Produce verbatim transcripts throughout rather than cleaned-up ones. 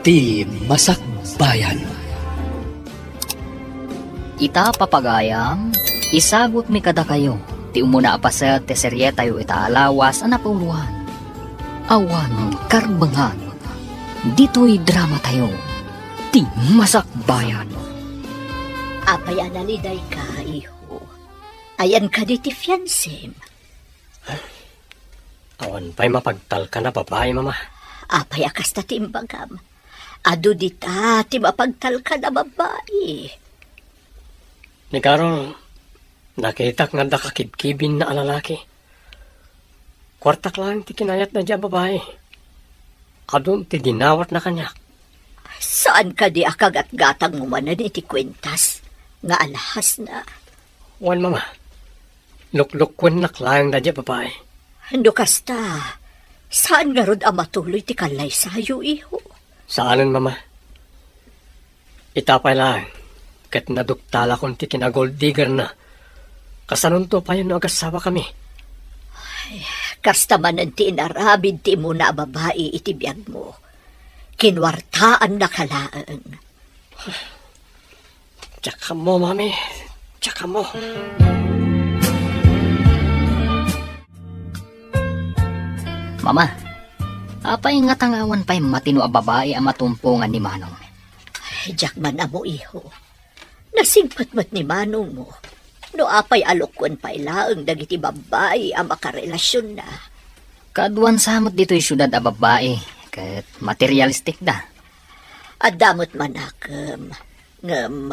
Ti Masakbayan. Ita, papagayam, isagutmi kadakayo ti umuna a paset ti serietayo ita a lawas a napauluan. Awan karbengan. Ditoy dramatayo, Ti Masakbayan. Apay a nalidayka, iho? Ayan kadi ti fiansem? Awan pay mapagtalkan a babai, Mama. Apay a kasta ti imbagam? Adu dita ti mapagtalkan a babai. Ni Carol, nakitak nga adda kakibkibinna a lalaki. Kuartak laeng ti kinayatna diay a babai. Adun ti dinawatna kaniak. Saan kadi a kagatgatangmo manen iti kuentas nga alhasna? Wen, Mama. Luklukkuennak laeng daydiay a babai. No kasta, saan ngarud a matuloy ti kallaysayo, iho? Saanen, Mama. Ita pay laeng, ket naduktalakon ti kinagold diggerna. Kasanonto pay no agasawakami? Ay, kasta manen ti inaramid ti immuna a babai iti biagmo. Kinuartaannaka laeng. Diak ammo, Mami. Diak ammo. Mama, apay ngata nga awan pay matino a babai a matumpongan ni Manong? Ay, diak man ammo, iho. Nasingpet met ni Manongmo no apay a lukkuen pay laeng dagiti babbai a makarelasionna. Kaduan sa met ditoy siudad a babbai, ket materialistikda. Adda met manakem, ngem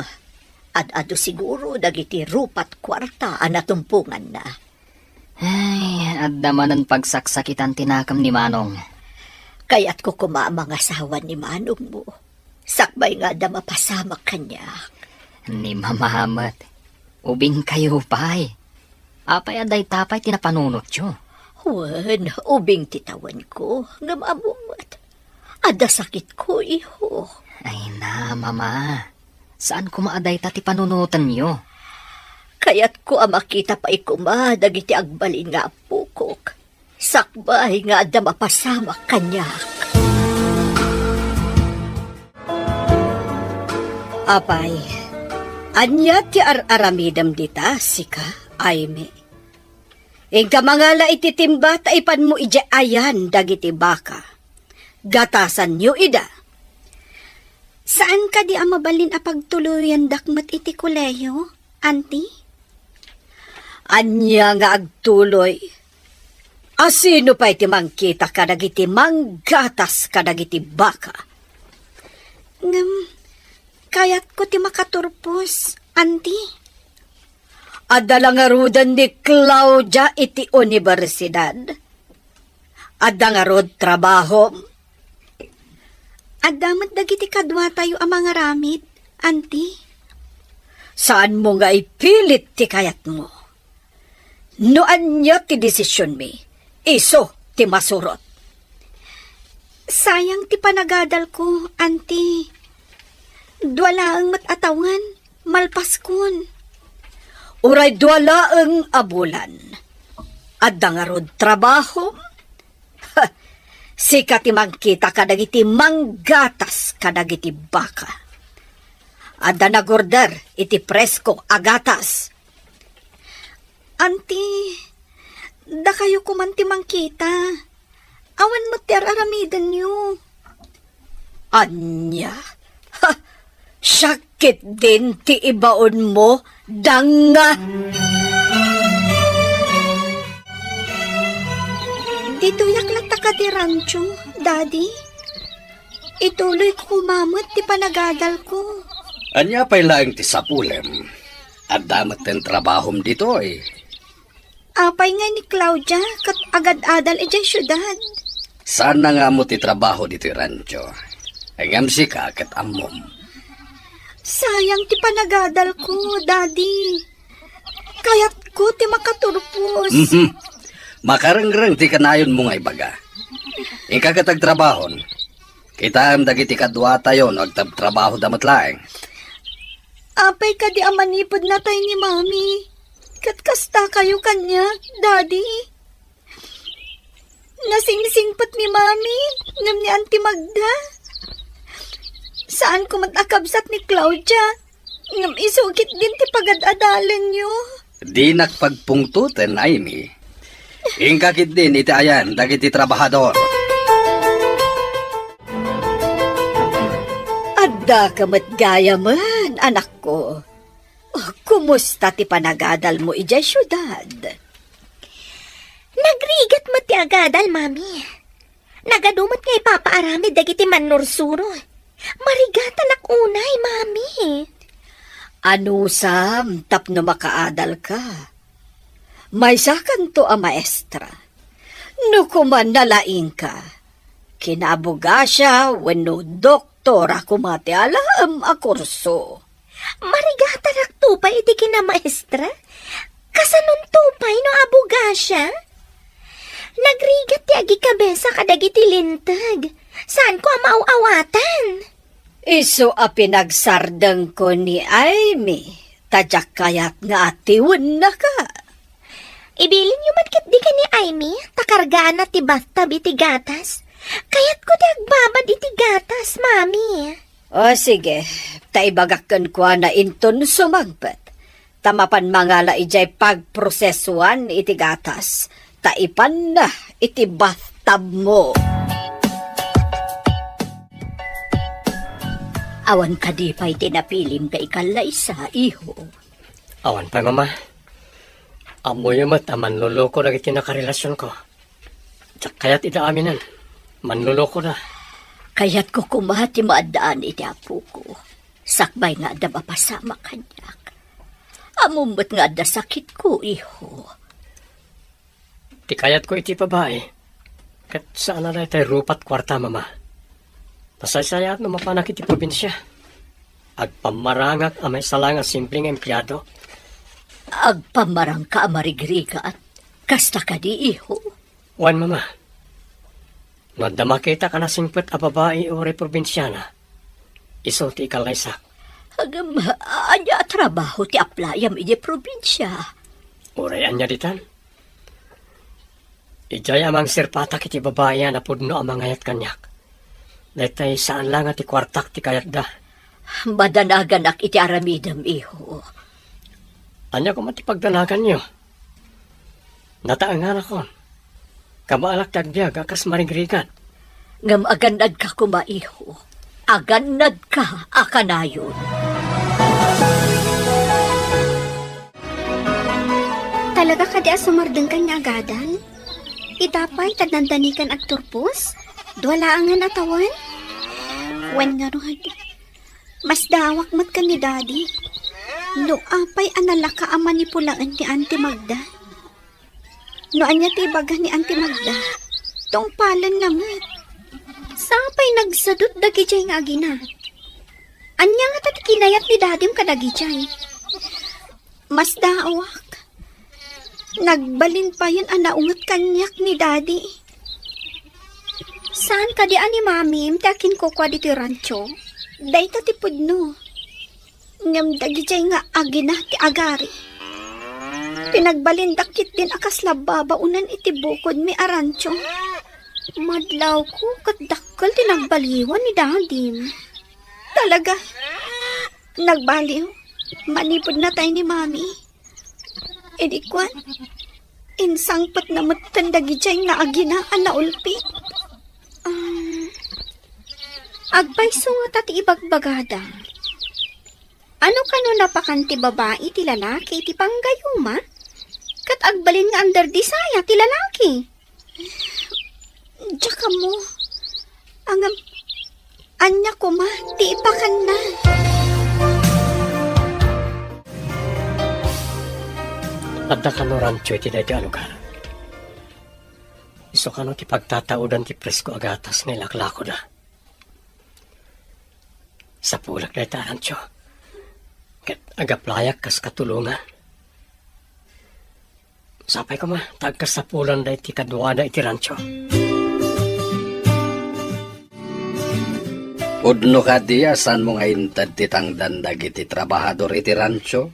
ad-adu siguro dagiti rupat kuarta a natumponganna. Ay, adda manen pagsaksakitan ti nakem ni Manong. Kayatko koma a mangasawa ni Manongmo. Sakbay nga adda mapasamak kaniak. Ni Mama met, ubingkayo pay. Apay a dayta pay ti napanunotyo? Wen, ubing ti tawenko, ngem ammo met. Adda sakitko, iho. Ay na, Mama. Saan koma a dayta ti panunotenyo? Kayatko a makita pay koma dagiti agbalin nga appokok. Sakbay nga adda mapasamak kaniak. Apay, ania ti ar-aramidem dita, sika, Aimee? Inka mangala iti timba ta ipanmo idiay ayan dagiti baka. Gatasanyo ida. Saan kadi a mabalin a pagtuloyandak met iti kolehiyo, Auntie? Ania nga agtuloy? A sino pay ti mangkita kadagiti manggatas kadagiti baka? Ngem, kayatko ti makaturpos, Auntie. Adda la ngaruden ni Claudia iti universidad. Adda ngarud trabahom? Adda met dagiti kaduatayo a mangaramid, Auntie. Saanmo nga ipilit ti kayatmo. No ania ti desisionmi, isu ti masurot. Sayang ti panagadalko, Auntie. Dua laeng met a tawen, malpaskon. Uray dua laeng a bulan. Adda ngarud trabahom? Ha, sika ti mangkita kadagiti manggatas kadagiti baka. Adda nagorder iti presko a gatas. Auntie, dakayo koman ti mangkita. Awan met ti ar-aramidenyo. Ania? Ha! Siak ketdin ti ibaonmo, danga! Ditoyak latta kadi rancho, Daddy. Ituloyko koma met ti panagadalko. Ania pay laeng ti sapulem? Adda metten trabahom ditoy. Apay ngay ni Claudia ket agad-adal idiay siudad? Saanna nga ammo ti trabaho ditoy rancho. Ngem sika ket ammom. Sayang ti panagadalko, Daddy. Kayatko ti makaturpos. Mhm. Makarengreng ti kanayonmo nga ibaga. Inka ket agtrabahon. Kitaem dagiti kaduatayo no agtabtrabahoda met laeng. Apay kadi a manipud natay ni Mami? Ket kastakayo kaniak, Daddy? Nasingsingpet ni Mami ngem ni Auntie Magda. Saanko met a kabsat ni Claudia. Ngem isu ketdin ti pagad-adalenyo. Dinak pagpungtoten, Amy. Inka ketdin iti ayan dagiti trabahador. Addaka met gayamen, anakko. Oh, kumusta ti panagadalmo idiay siudad? Nagrigat met ti agadal, Mami. Nagadu met nga ipapaaramid dagiti mannursuro. Marigatanak unay, Mami. Anusam tapno makaadalka? Maysakanto a maestra. No koma nalaingka, kinaabogasia wenno doktor a koma ti alaem a kurso. Marigatanak to pay iti kinamaestra? Kasanonto pay no abogasia? Nagrigat ti agikabesa kadagiti linteg. Saanko a maaw-awatan. Isu a pinagsardengko ni Amy, ta diak kayat nga atiwennaka. Ibilinyo man ketdi ken ni Amy, ta kargaanna ti bathtub iti gatas. Kayatko ti agbabad iti gatas, Mami. O, sige, ta ibagak kenkuana inton sumangpet. Ta mapan mangala idiay pagprosesuan iti gatas, ta ipanna iti bathtubmo. Awan kadi pay ti napilim nga ikallaysa, iho? Awan pay, Mama. Ammoyo met a manloloko dagiti nakarelasionko. Diak kayat ida aminen. Manlolokoda. Kayatko koma ti maaddaan iti apoko. Sakbay nga adda mapasamak kaniak. Ammom met nga adda sakitko, iho. Ti kayatko iti babai, ket saan a daytay rupat kuarta, Mama. Nasaysayaat no mapanak iti probinsia. Agpammarangak a maysa la nga simple nga empleado. Agpammarangka a marigrigat? Kasta kadi, iho? Wen, Mama. No adda makitak a nasingpet a babai uray probinsiana, isu ti ikallaysak. Ngem, ania a trabaho ti aplayam idiay probinsia? Uray ania ditan. Idiay a mangsirpatak iti babai a napudno a mangayat kaniak. Daytay saan la nga ti kuartak ti kayatda. Madanaganak iti aramidem, iho. Ania koma ti pagdanaganyo? Nataenganakon. Kabaelak ti agbiag a kas marigrigat. Ngem agannadka koma, iho. Agannadka a kanayon. Talaga kadi a sumardengkan nga agadal? Ita pay, ta dandanikan agturpos? Dua laengen a tawen? Wen ngarud, masdaawak met ken ni Daddy. No apay a nalaka a manipulaen ni Auntie Magda? No ania ti ibaga ni Auntie Magda, tungpalenna met. Sapay nagsadut dagidiay nga agina. Ania ngata ti kinayat ni Dadim kadagidiay? Masdaawak. Nagbalin payen a naunget kaniak ni Daddy. Saan kadi a ni Mamim ti akinkukua ditoy rancho? Dayta ti pudno. Ngem dagidiay nga agina ti agari. Pinagbalindak ketdin a kasla babaonen iti bukodmi a rancho. Madlawko ket dakkel ti nagbaliwan ni Dadim. Talaga, nagbaliw. Manipud natay ni Mami. Idi kuan, insangpetna metten dagidiay nga agina a naulpit. Um, agpayso ngata ti ibagbagada. Ano kano napakan ti babai ti lalaki iti panggayuma? Ket agbalin nga under desire ti lalaki. Diak ammo. Ngem, ania koma ti ipakanna? Adda kano rancho iti daytoy a lugar. Isu kano ti pagtataudan ti presko a gatas nga ilaklakoda. Sapulek dayta a rancho. Ket agaplayak kas katulongan. Sapay koma, ta agkasapulan daytoy kaduada iti rancho. Pudno kadi a saanmo nga inted ti tangdan dagiti trabahador iti rancho?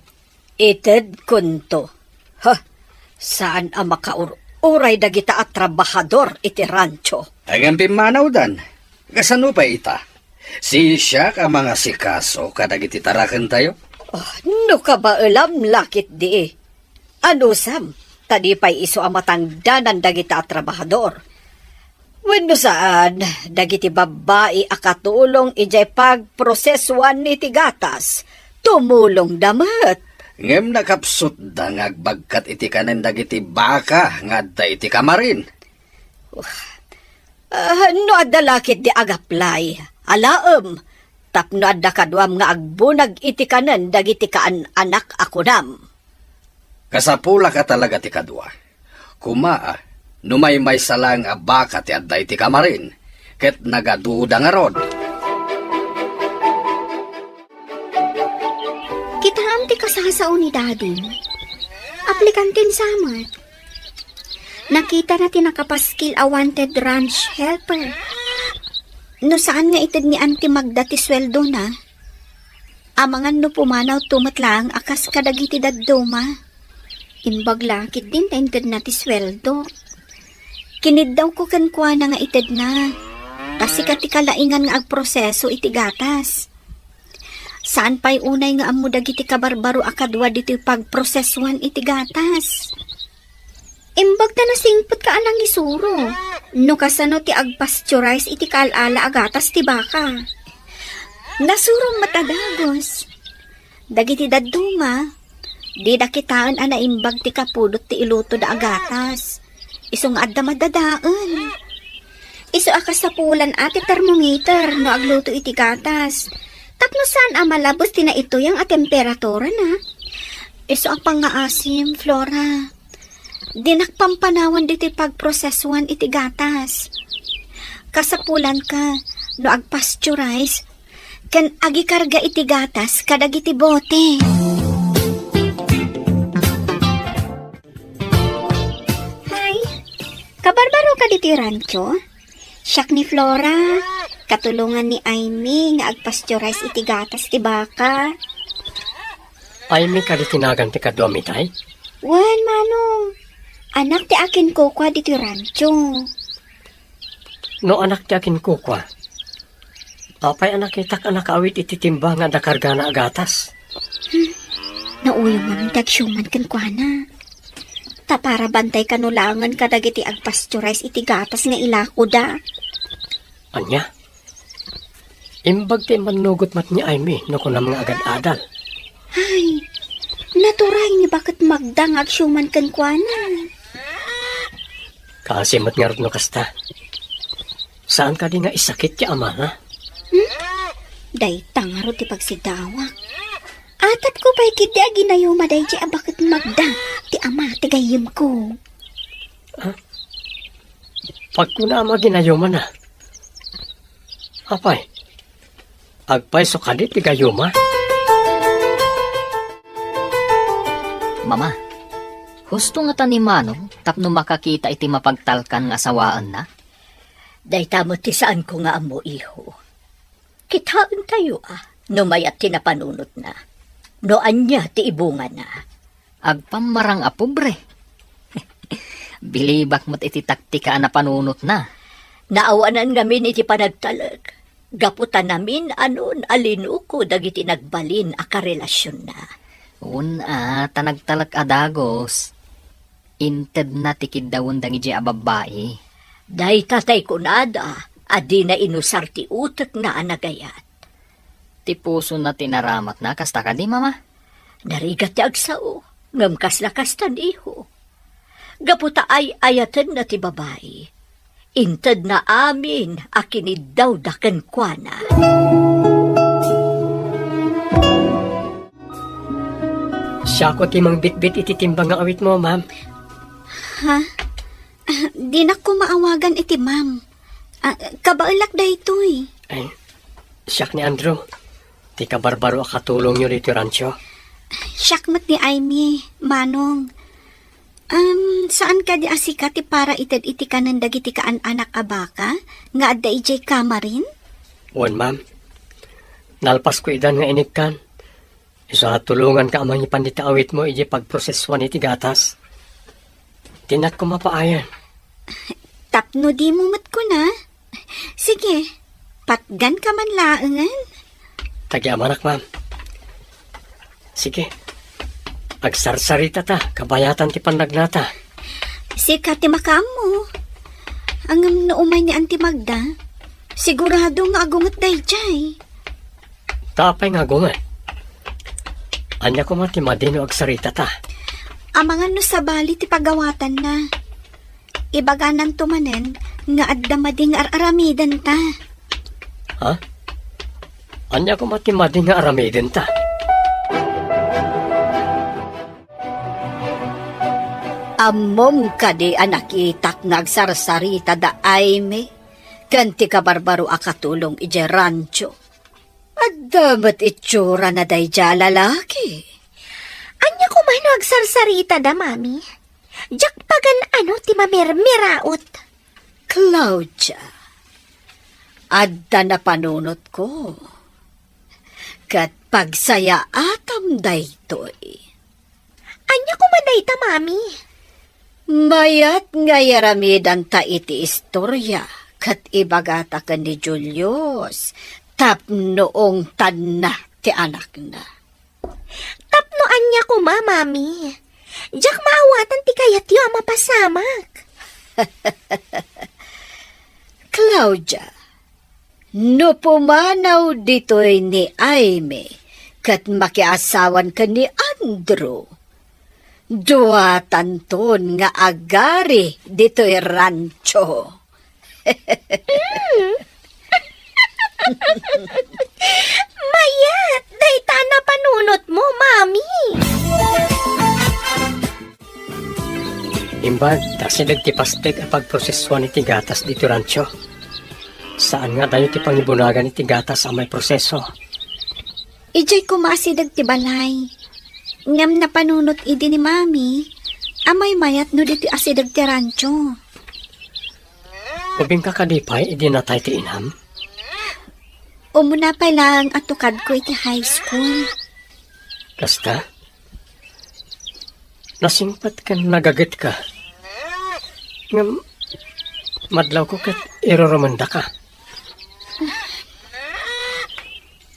Itedkonto. Ha, saan a makaur-uray dagita a trabahador iti rancho. Ngem pimmanawdan. Kasano pay ita? Siak a mangasikaso kadagiti tarakentayo. Oh, no kabaelam la ketdi. Anusam, ta di pay isu a matangdanan dagita a trabahador. Wenno saan, dagiti babbai a katulong idiay pagprosesuan iti gatas, tumulongda met. Ngem nakapsutda nga agbagkat iti kanen dagiti baka nga adda iti kamarin. Ah, no adda la ketdi agaplay, alaem, tapno adda kaduam nga agbunag iti kanen dagiti kaan-anak a kunam. Kasapulaka talaga ti kadua. Koma, no maymaysa laeng a baka ti adda iti kamarin, ket nagaduda ngarud. Kitaem ti kasasao ni Dadim. Aplikanten sa met. Nakitana ti nakapaskil a wanted ranch helper. No saan nga ited ni Auntie Magda ti sueldona, amangan no pumanaw to met laeng a kas kadagiti dadduma. Imbag la ketdin ta intedna ti sueldo. Kiniddawko kenkuana nga itedna, ta sika ti kalaingan nga agproseso iti gatas. Saan pay unay nga ammo dagiti kabarbaro a kadua ditoy pagprosesuan iti gatas. Imbag ta nasingpet ka a nangisuro. No kasano ti agpasteurize iti kaal-ala a gatas ti baka? Nasurom met a dagus. Dagiti dadduma, dida kitaen a naimbag ti kapudot ti ilutoda a gatas. Isu nga adda madadaen. Isu a kasapulan a ti termometer no agluto iti gatas. Tapno saan a malabes ti naituyang a temperaturana. Isu a pangngaasim, Flora. Dinak pampanawan ditoy pagprosesuan iti gatas. Kasapulanka no agpasteurize ken agikarga iti gatas kadagiti bote. Hay, kabarbaro ka ditoy rancho? Siak ni Flora, katulongan ni Aimee nga agpasteurize iti gatas ti baka. Aimee kadi ti nagan ti kaduam itay? Wen, Manong. Anak ti akinkukua ditoy rancho. No anak ti akinkukua, apay a nakitak a nakaawit iti timba nga adda kargana a gatas? Hmm. Nauyong ngamin ti agsiuman kenkuana. Ta para bantay kano laengen kadagiti agpasteurize iti gatas nga ilakoda. Ania? Imbag ti immannugot met ni Aimee no kunam nga agad-adal. Ay, naturay ni baket Magda nga agsiuman kenkuana. Kaasi met ngarud no kasta. Saan kadi nga isakit ti amana? Hmm? Dayta ngarud ti pagsidawak. Atapko pay ketdi a ginayuma daydiay a baket Magda ti ama ti gayyemko. Ah? Pagkuna a maginayumana. Apay, agpayso kadi ti gayuma? Mama, husto ngata ni Manong tapno makakita iti mapagtalkan nga asawaenna? Dayta met ti saanko nga ammo, iho. Kitaentayo a no mayat ti napanunotna, no ania ti ibungana. Agpammarang a pobre. Bilibak met iti taktika a napanunotna. Naawanan ngamin iti panagtalek, gapu ta namin-anon a linuko dagiti nagbalin a karelasionna. Wen a, ta nagtalek a dagus. Intedna ti kiddawen dagiti a babbai. Dayta tay kunada a dina inusar ti utekna a nagayat. Ti pusona ti naramatna, kasta kadi, Mama? Narigat ti agsao, ngem kasla kasta, iho. Gapu ta ay-ayatenna ti babai, intedna amin a kiniddawda kenkuana. Siako ti mangbitbit iti timba nga awitmo, ma'am. Ha? Ah, dinak koma awagan iti ma'am. Ah, kabaelak daytoy. Ay, siak ni Andrew, ti kabarbaro a katulongyo ditoy rancho. Siak met ni Aimee, Manong. Um, saan kadi a sika ti para ited iti kanen dagiti kaan-anak a baka nga adda idiay kamarin? Wen, ma'am. Nalpasko idan nga inikkan. Isu a tulonganka a mangipan dita awitmo idiay pagprosesuan iti gatas. Dinak koma paayen. Tapno dimo met kuna? Sige, Patganka man laengen? Tagiamanak, ma'am. Sige. Agsarsaritata, kabayatan ti pannagnata. Sika ti makaammo. Ngem no umay ni Auntie Magda, sigurado nga agunget daydiay. Ta apay nga agunget? Ania koma ti madi no agsaritata? Amangan no sabali ti pagawatanna. Ibagananto manen nga adda madi nga ar-aramidenta. Ha? Ania koma ti madi nga aramidenta? Ammom kadi a nakitak nga agsarsarita da Aimee ken ti kabarbaro a katulong idiay rancho? Adda met itsurana daydiay a lalaki. Ania koma no agsarsarita da, Mami? Diak pagan-ano ti mamirmiraot. Claudia, adda napanunotko. Ket pagsayaatam daytoy. Ania koma dayta, Mami? Mayat nga iaramidanta iti istoria ket ibagata ken ni Julius tapno ungtanna ti anakna. Tapno ania koma, Mami? Diak maawatan ti kayatyo a mapasamak. Claudia, no pumanaw ditoy ni Aimee ket makiasawan ken ni Andrew, duatanton nga agari ditoy rancho. Mm. Mayat dayta a napanunotmo, Mami. Imbag ta asideg ti pasteg a pagprosesuan iti gatas ditoy rancho. Saan nga adayo ti pangibunagan iti gatas a maiproseso. Idiay koma asideg ti balay. Ngem napanunot idi ni Mami a maymayat no ditoy asideg ti rancho. Ubingka kadi pay idi natay ti inam? Umuna pay laeng a tukadko iti high school. Kasta? Nasingpet ken nagagetka. Ngem madlawko ket irurumendaka.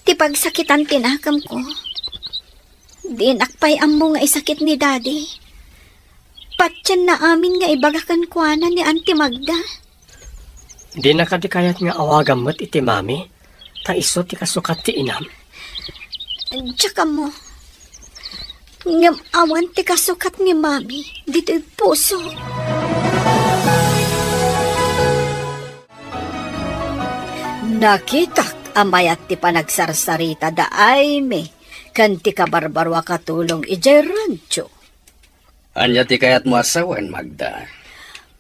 Ti pagsakitan ti nakemko. Dinak pay ammo nga isakit ni Daddy. Patienna amin nga ibaga kenkuana ni Auntie Magda. Dina kadi kayat nga awagam met iti Mami, ta isu ti kasukat ti inam? Diak ammo. Ngem awan ti kasukat ni Mami ditoy puso. Nakitak a mayat ti panagsarsarita da Aimee ken ti kabarbaro a katulong idiay rancho. Ania ti kayatmo a sawen, Magda?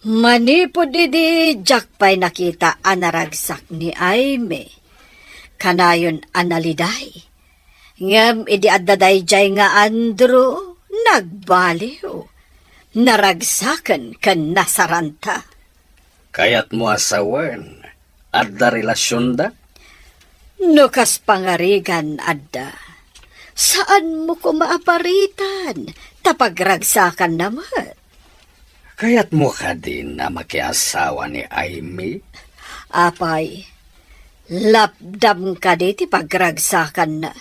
Manipud idi diak pay nakita a naragsak ni Aimee. Kanayon a naliday. Ngem idi adda daydiay nga Andrew, nagbaliw. Naragsaken ken nasaranta. Kayatmo a sawen, adda relasionda? No kas pangarigan, adda. Saanmo koma a paritan, ta pagragsakanna met. Kayatmo kadin a makiasawa ni Aimee? Apay, lapdam kadi ti pagragsakanna?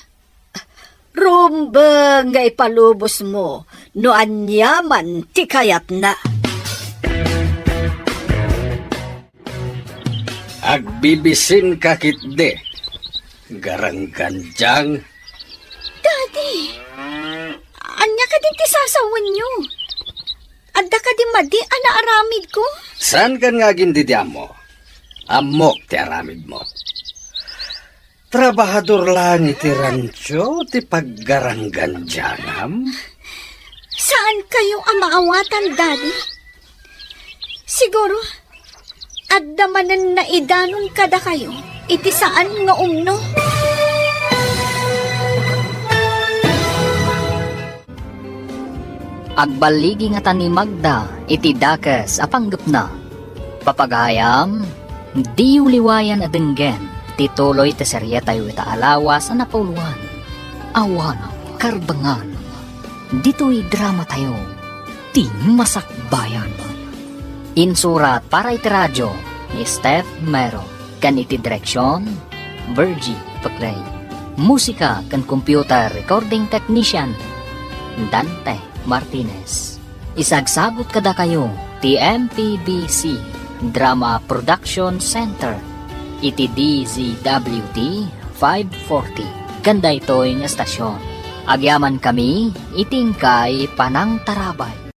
Rumbeng nga ipalubosmo no aniaman ti kayatna. Agbibisinka ketdi, garanggandiang. Daddy, ania kadin ti sasawenyo? Adda kadi madi a naaramidko? Saankan nga agindidiammo? Ammok ti aramidmo. Trabahador laeng iti rancho ti paggaranggandiangam? Saankayo a maawatan, Daddy? Siguro, adda manen naidanon kadakayo iti saan nga umno. Agballigi ngata ni Magda iti dakes a panggepna. Papagayam, diyo liwayan a denggen ti tuloy ti serietayo ita a lawas a napauluan. Awan karbengan ditoy dramatayo, Ti Masakbayan. Insurat para iti radio ni Steph Mero. Ken iti direksion, Virgie Peclay. Musika ken computer recording technician, Dante Martinez. Isagsabot kadakayo ti M P B C Drama Production Center iti D Z W T five forty. Ken daytoy nga estasion, agyamankami iti inkay panangtarabay.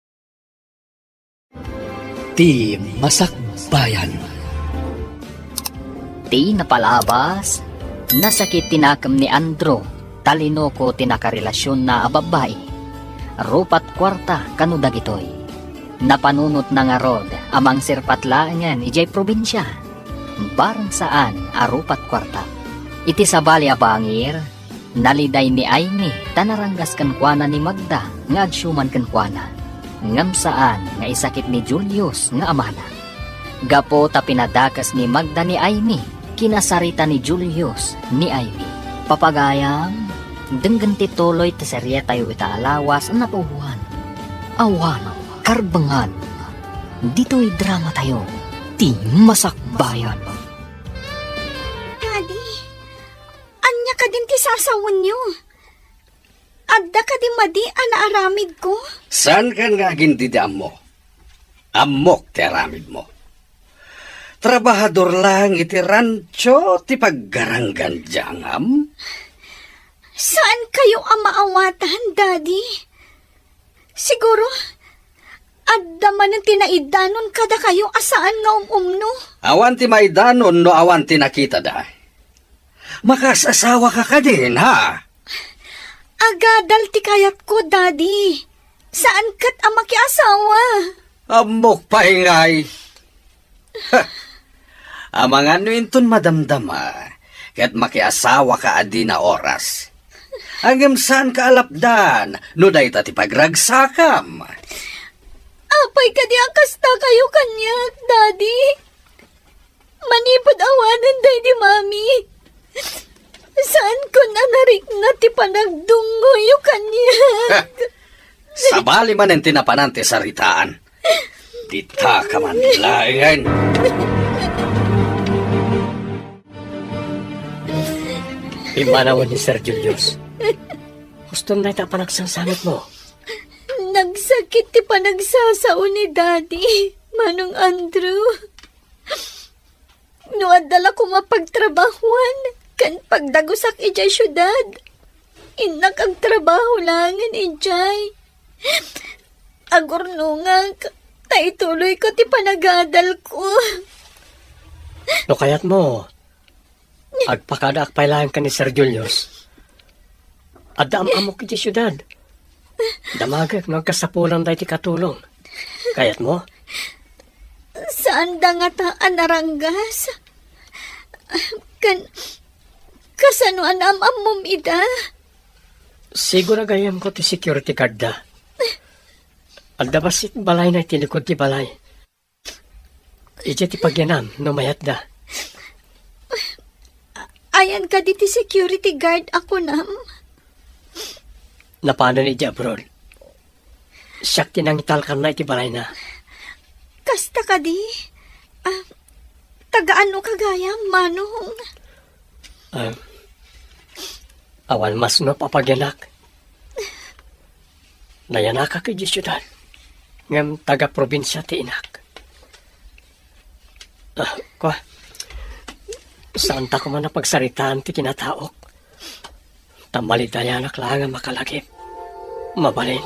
Ti Masakbayan. Ti napalabas, nasakit ti nakem ni Andrew, talino ko ti nakarelasionna a babbai. Rupat kuarta kano dagitoy. Napanunotna ngarud a mangsirpat laengen idiay probinsia. Bareng saan a rupat kuarta. Iti sabali a bangir, naliday ni Aimee ta naranggas kenkuana ni Magda nga agsiuman kenkuana, ngem saan nga isakit ni Julius nga amana. Gapu ta pinadakes ni Magda ni Aimee, kinasarita ni Julius ni Aimee. Papagayam, denggen ti tuloy ti serietayo ita a lawas a napuonan. Awan karbengan. Ditoy dramatayo, ti Masakbayan. Daddy, ania kadin ti sasawenyo? Adda kadi madi a naaramidko? Saankan nga agin dida ammo? Ammok ti aramidmo. Trabahador laeng iti rancho ti paggaranggan diay angam. Saankayo a maawatan, Daddy? Siguro, adda manen ti naidanon kadakayo a saan nga um-umno. Awan ti maidanon no awan ti nakitada. Makaas-asawaka kadin, ha? Agadal ti kayatko, Daddy. Saan ket a makiasawa. Ammok pay ngay. Ha! Amangan no inton madamdama, ket makiasawaka a dina oras. Ngem saanka a lapdan no dayta ti pagragsakam. Apay kadi a kastakayo kaniak, Daddy? Manipud awanen daydi Mami, saankon a narikna ti panagdungngoyo kaniak. Sabali manen ti napanan ti saritaan. Dita ka man laengen. Immanawen ni Sir Julius. Huston dayta a panagsangsangitmo. Nagsakit ti panagsasao ni Daddy, Manong Andrew. No adda la koma pagtrabahoan ken pagdagusak idiay siudad, innak agtrabaho laengen idiay. Agurnongak, ta ituloyko ti panagadalko. No kayatmo, agpakadaak pay laeng ken ni Sir Julius. Adda am-ammok idiay siudad. Damagek no agkasapulan daytoy katulong. Kayatmo? Saanda ngata a naranggas. Ken, kasano a naam-ammom ida? Siguro gayyemko ti security guard da. Adda bassit balayna iti likod ti balay. Idiay ti pagyanam no mayatda. Ayan kadi ti security guard a kunam? Napanen idiay abroad. Siak ti nangitalkanna iti balayna. Kasta kadi? Ah, taga-anoka gayam, Manong? Ah, awan masnop a pagyanak. Nayanakak idiay siudad, ngem taga-probinsia ti inak. Ah, kua, saanta koma a pagsaritaan ti kinataok. Ta malidayanak laeng a makalagip. Mabalin.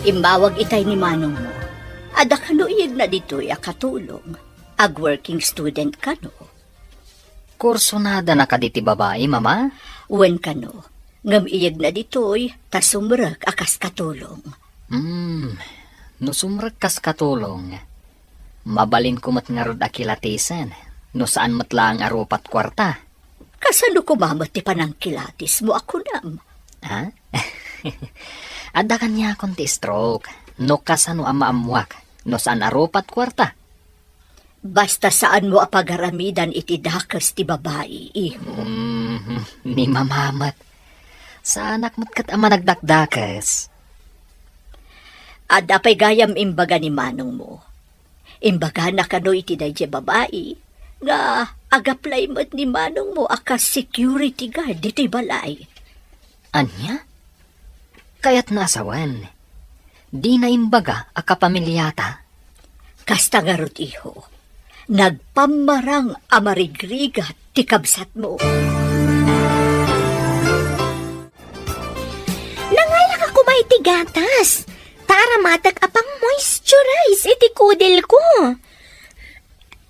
Immawag itay ni manongmo. Adda kano iyegna ditoy a katulong? Ag-working student kano? Kursunada na kadi ti babai, Mama? Wen kano, ngem iyegna ditoy ta sumrek a kas katulong. Hmm, no sumrek kas katulong, mabalinko met ngarud a kilatisen, no saan met laeng a rupat kuarta. Kasano koma met ti panangkilatismo a kunam? Ha? Adda kaniakon ti stroke, no kasano a maammuak, no saan a rupat kuarta. Basta saanmo a pagaramidan iti dakes ti babai, iho. Mm, ni Mama met. Saanak met ket a managdakdakes. Adda pay gayam imbaga ni manongmo. Imbagana kano iti daydiay babai nga agaplay met ni manongmo a kas security guard ditoy balay. Ania? Kayatna a sawen, dina imbaga a kapamiliata? Kasta ngarud, iho, nagpammarang a marigrigat ti kabsatmo. Nangalak a koma iti gatas, ta aramatek a pang-moisturize iti kudilko.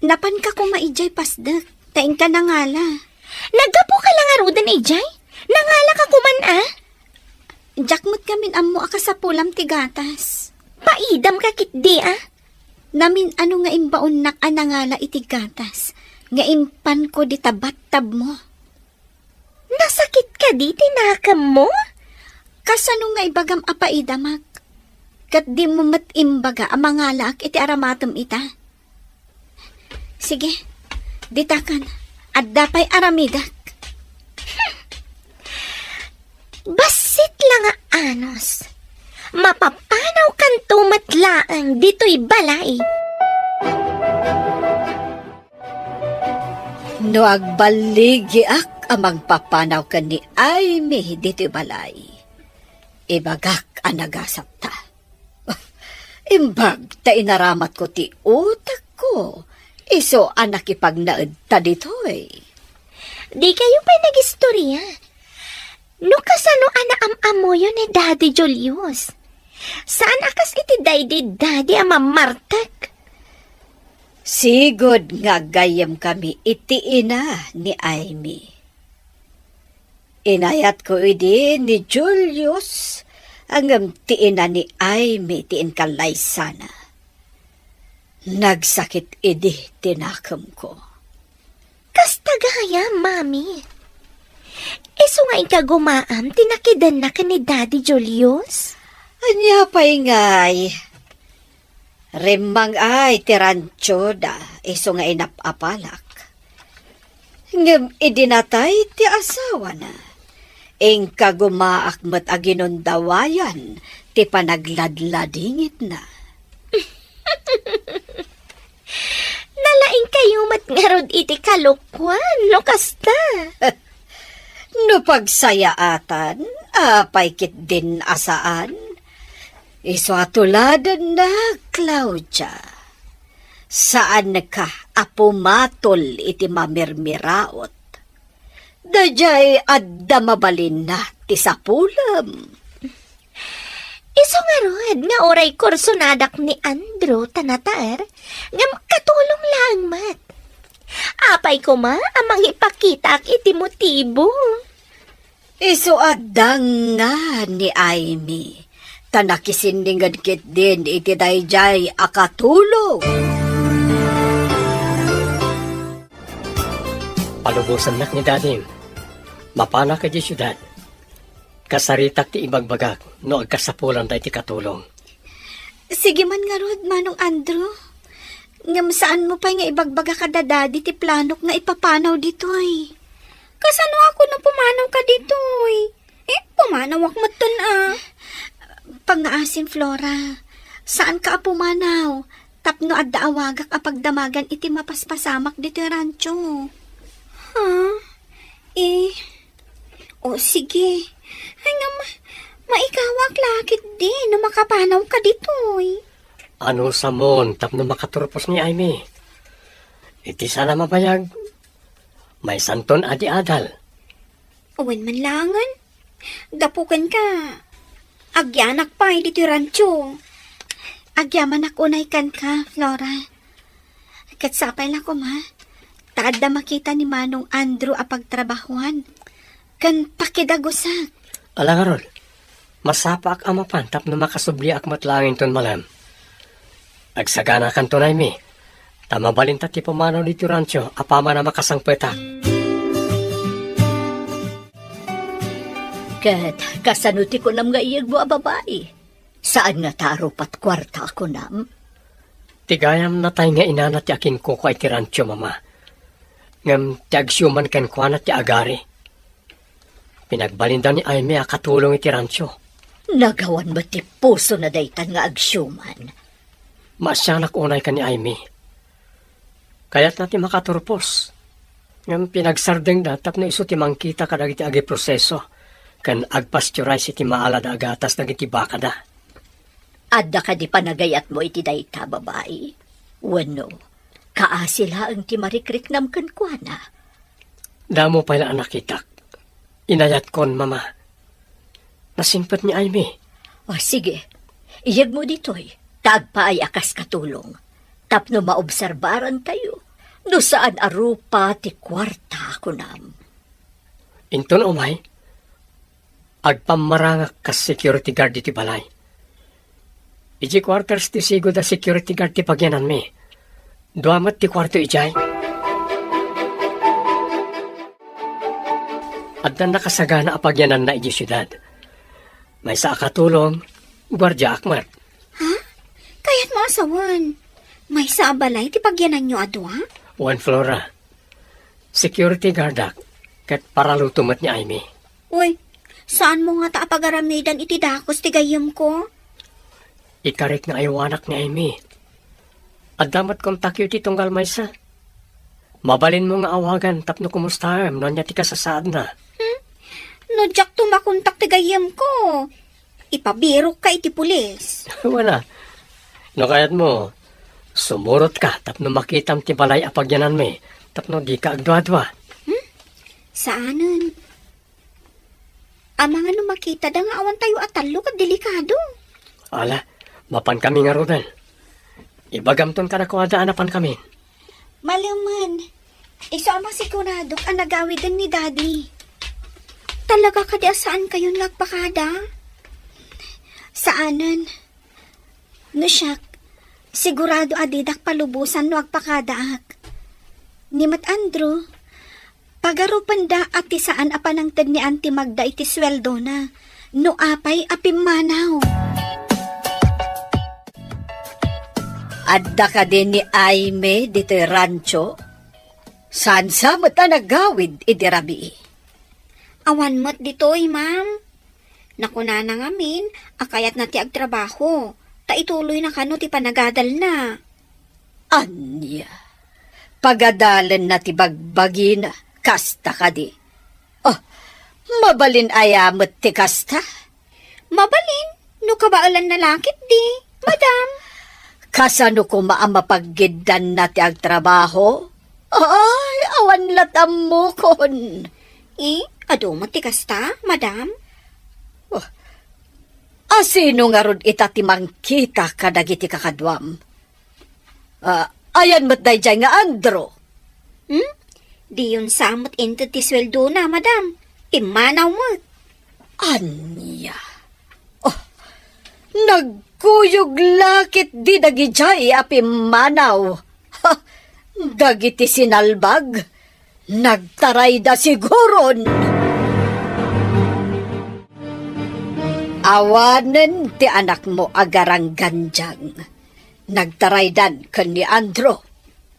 Napanka koma idiay pasdek, ta inka nangala. Naggapuka la ngaruden idiay? Nangalak a koman a? Diak met ngamin ammo a kasapulam ti gatas. Paidamka ketdi a? Namin-ano nga imbaonnak a nangala iti gatas nga impanko dita battabmo. Nasakit kadi ti nakemmo? Kasano nga ibagam a paidamak? Ket dimo met imbaga a mangalaak iti aramatem ita? Sige, ditakan. Adda pay aramidek. Bassit la nga anus. Mapapanawkanto met laeng ditoy balay. No agballigiak a mangpapanaw ken ni Aimee ditoy balay, ibagak a nagasatta. Imbag ta inaramatko ti utekko, isu a nakipagnaedta ditoy. Dikayo pay nagistoria. No kasano a naam-ammoyo ni Daddy Julius? Saan a kas iti daydi Daddy a mammartek? Sigud nga aggayyemkami iti ina ni Aimee. Inayatko idi ni Julius, ngem ti ina ni Aimee ti inkallaysana. Nagsakit idi ti nakemko. Kasta gayam, Mami. Isu nga inkagumaam ti nakidenna ken ni Daddy Julius? Ania pay ngay? Rimmang ay ti ranchoda isu nga inap-apalak. Ngem idi natay ti asawana, inkagumaak met a ginundawayan ti panagladladingitna. Nalaingkayo met ngarud iti kalokuan no kasta. No pagsayaatan, apay ketdin a saan? Isu a tuladenna, Claudia. Saanka a pumatol iti mamirmiraot. Daydiay adda mabalinna ti sapulem. Isu ngarud nga uray kursonadak ni Andrew ta nataer, ngem katulong laeng met. Apay koma a mangipakitaak iti motibo? Isu adda nga ni Aimee, ta nakisinninged ketdin iti daydiay a katulong. Palubosannak ni Dadim. Mapanak idiay siudad. Kasaritak ti ibagbagak no agkasapulan daytoy katulong. Sige man ngarud, Manong Andrew. Ngem saanmo pay nga ibagbaga kada Daddy ti planok nga ipapanaw ditoy? Kasanoak no pumanawka ditoy? Eh, pumanawak metten a. Pangngaasim, Flora. Saanka a pumanaw tapno adda awagak a pagdamagan iti mapaspasamak ditoy rancho. Ha? Eh, o, sige. Ay, ngem, maikawak la ketdi no makapanawka ditoy. Anusamon tapno makaturpos ni Aimee? Iti saan a mabayag, maysanton adi-adal. Wen man laengen, gapu kenka, agyanak pay ditoy rancho. Agyamanak unay kenka, Flora. Ket sapay la koma, ta adda makita ni Manong Andrew a pagtrabahoan ken pakidagusak. Ala ngarud, masapaak a mapan tapno makasubliak met laeng inton malem. Agsaganakanto, Aimee, ta mabalinta ti pumanaw ditoy rancho apaman a makasangpetak. Ket kasano ti kunam nga iyegmo a babai? Saan ngata a rupat kuarta a kunam? Ti gayam natay nga inana ti akinkukua iti rancho, Mama. Ngem ti agsiuman kenkuana ti agari. Pinagbalinda ni Aimee a katulong iti rancho. Nagawan met ti pusona daytan nga agsiuman. Maasianak unay ken ni Aimee. Kayatna ti makaturpos. Ngem pinagsardengda tapno isu ti mangkita kadagiti agiproseso ken agpasteurize iti maalada a gatas dagiti bakada. Adda kadi panagayatmo iti dayta, babai? Wenno, kaasi laeng ti marikriknam kenkuana? Damo pay la a nakitak. Inayatkon, Mama. Nasingpet ni Aimee. O, sige. Iyegmo ditoy, ta agpaay a kas katulong. Tapno maobserbarantayo, no saan a rupa ti kuarta, kunam. Inton umay, agpammarangak kas security guard iti balay. Idiay quarters ti sigud a security guard ti pagyananmi. Dua met ti kuarto idiay. Adda nakasagana a pagyananna idiay siudad. Maysa a katulong, guardiaak met. Ha? Kayatmo a sawen, maysa a balay ti pagyananyo a dua? Wen, Flora. Security guardak, ket paraluto met ni Aimee. Uy, saanmo ngata a pagaramidan iti dakes ti gayyemko? Ikarik nga aywanak ni Aimee. Adda met kontakyo iti tunggal maysa. Mabalinmo nga awagan tapno kumustaem no ania ti kasasaadna. Hmm? No diakto makontak ti gayyemko, ipabirokka iti pulis. Wen a. No kayatmo, sumurotka tapno makitam ti balay a pagyananmi tapno dika agduadua. Hmm? Saanen. Amangan no makitada nga awantayo a tallo ket delikado. Ala, mapankami ngaruden. Ibagamton kadakuada a napankamin. Malemen, isu a masiguradok a nagawiden ni Daddy. Talaga kadi a saankayon nga agpakada? Saanen. No siak, sigurado a didak palubosan no agpakadaak. Ni met Andrew, pagarupenda a ti saan a panangted ni Auntie Magda iti suweldona, no apay a pimmanaw. Adda kadi ni Aimee ditoy rancho? Saan sa met a nagawid idi rabii? Awan met ditoy, ma'am. Nakunana ngamin a kayatna ti agtrabaho, ta ituloyna kano ti panagadalna. Ania? Pagadalenna ti bagbagina, kasta kadi? Oh, mabalin aya met ti kasta? Mabalin, no kabaelanna la ketdi, madam. Kasano koma a mapaggiddanna ti agtrabaho? Ay, awan la't ammokon. Eh, adu met ti kasta, madam? Oh, asino ngarud ita ti mangkita kadagiti kakaduam? Ah, ayan met daydiay nga Andrew. Hmm? Diyon sa met inted ti suweldona, madam. Pimmanaw met. Ania? Oh, nagkuyog la ketdi dagidiay a pimmanaw. Ha, dagiti sinalbag, nagtarayda siguron. Awanen ti anakmo a garanggandiang. Nagtaraydan ken ni Andrew.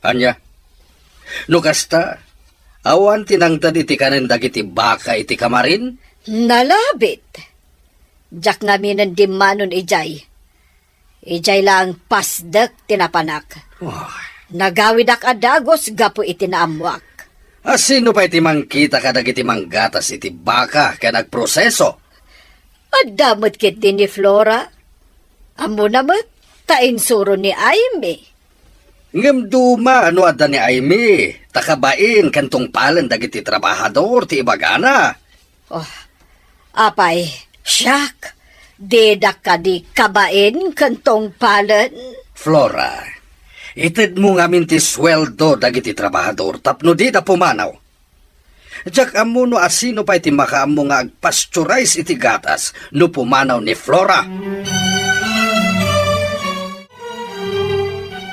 Ania? No kasta, awan ti nangted iti kanen dagiti baka iti kamarin? Nalabit. Diak ngaminen dimmanon idiay. Idiay laeng pasdek ti napanak. Oh. Nagawidak a dagus gapu iti naammoak. A sino pay ti mangkita kadagiti manggatas iti baka ken agproseso? Adda met ketdi ni Flora. Ammona met, ta insuro ni Aimee. Ngem duma no adda ni Aimee, ta kabain ken tungpalen dagiti trabahador ti ibagana. Oh, apay, siak, didak kadi kabain ken tungpalen? Flora, itedmo ngamin ti sueldo dagiti trabahador tapno dida pumanaw. Diak ammo no asino pay ti makaammo nga agpasteurize iti gatas no pumanaw ni Flora.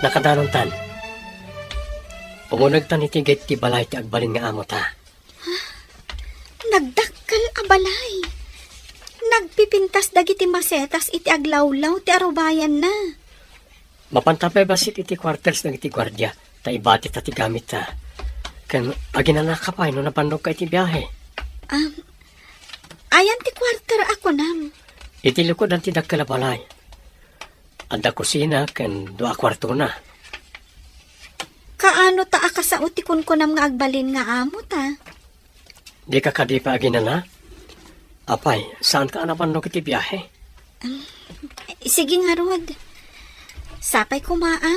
Nakadanontan. Umunegtan iti gate ti balay ti agbalin nga amota. Nagdakkel a balay. Nagpipintas dagiti masetas iti aglawlaw ti arubayanna. Mapanta pay bassit iti quarters dagiti guardia, ta ibatita ti gamitta. Ken aginanaka pay no nabannogka iti biahe. Um, ayan ti quarter a kunam. Iti lukodan ti dakkel a balay. Adda kusina ken dua a kuartona. Kaano ta a kasao ti kunkunam nga agbalin nga amo ta? Dika kadi pay aginana? Apay, saanka a napannok iti biahe? Sige ngarud. Sapay koma a,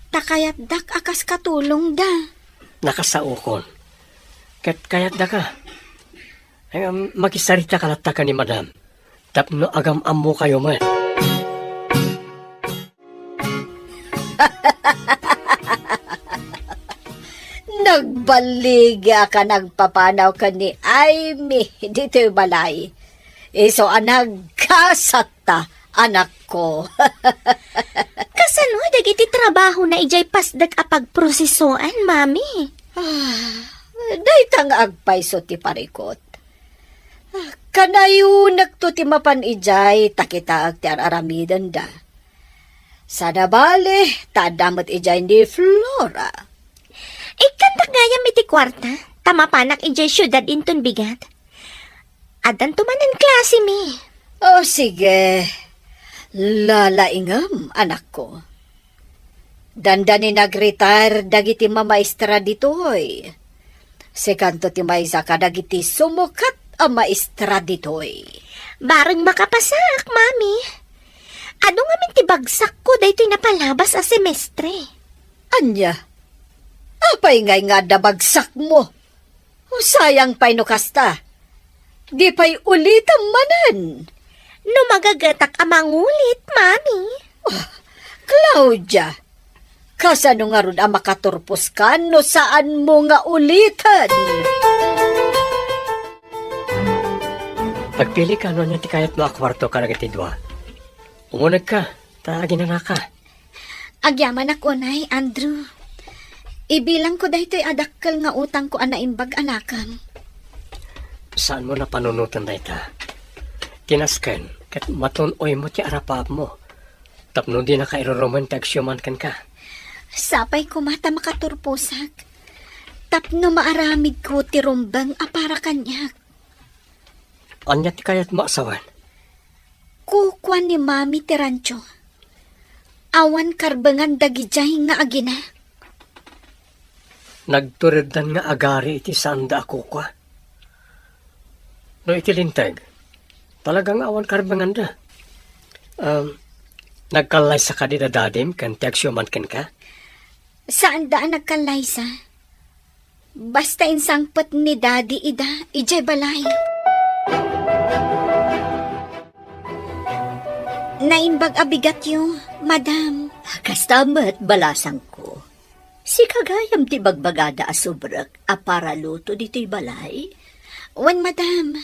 ta kayatdak a kas katulongda. Nakasaokon. Ket kayatdaka. Ay, um, makisarita ka latta ken ni Madam. Tapno agam-ammokayo met. Nagbaligi a ka nagpapanaw ken ni Aimee ditoy balay. Isu a nagkasatta, anakko. Kasano dagiti trabahona idiay pasdek a pagprosesoan, Mami? Ah, dayta nga agpayso ti parikut. Ah, kanayonekto ti mapan idiay ta kitaek ti ar-aramidenda. Saan a bale, ta adda met idiay ni Flora. Ikkandak gayam iti kuarta, ta mapanak idiay siudad inton bigat. Addanto manen klase mi. O, sige. Lalaingem, anakko. Dandani nag-retire dagiti mamaestra ditoy. Sikanto ti maysa kadagiti sumukat a maestra ditoy. Bareng makapasak, Mami. Adu ngamin ti bagsakko daytoy napalabas a semestre. Ania? Apay ngay nga adda bagsakmo? O, sayang pay no kasta. Di pay ulitem manen. No magagetak a mangulit, Mami. Oh, Claudia, kasano ngarud a makaturposka no saanmo nga uliten? Agpilika no ania ti kayatmo a kuarto kadagiti dua. Umunegka, ta aginanaka. Agyamanak unay, Andrew. Ibilangko daytoy a dakkel nga utangko a naimbag a nakem. Saanmo napanunoten dayta? Ti nasken, ket matun-oymo ti arapaapmo. Tapno dinaka irurumen ti agsiuman kenka. Sapay koma ta makaturposak. Tapno maaramidko ti rumbeng a para kaniak. Ania ti kayatmo a sawen? Kukuan ni Mami ti rancho. Awan karbengan dagidiay nga agina. Nagtureddan nga agari iti saanda a kukua. No iti linteg, talaga nga awan karbenganda. Um, nagkallaysa kadi da dadim ken ti agsiuman kenka? Saanda a nagkallaysa. Basta insangpet ni Daddy ida idiay balay. Naimbag a bigatyo, Madam. Kasta met, balasangko. Sika gayam ti bagbagada a subrek a para luto ditoy balay? Wen, Madam.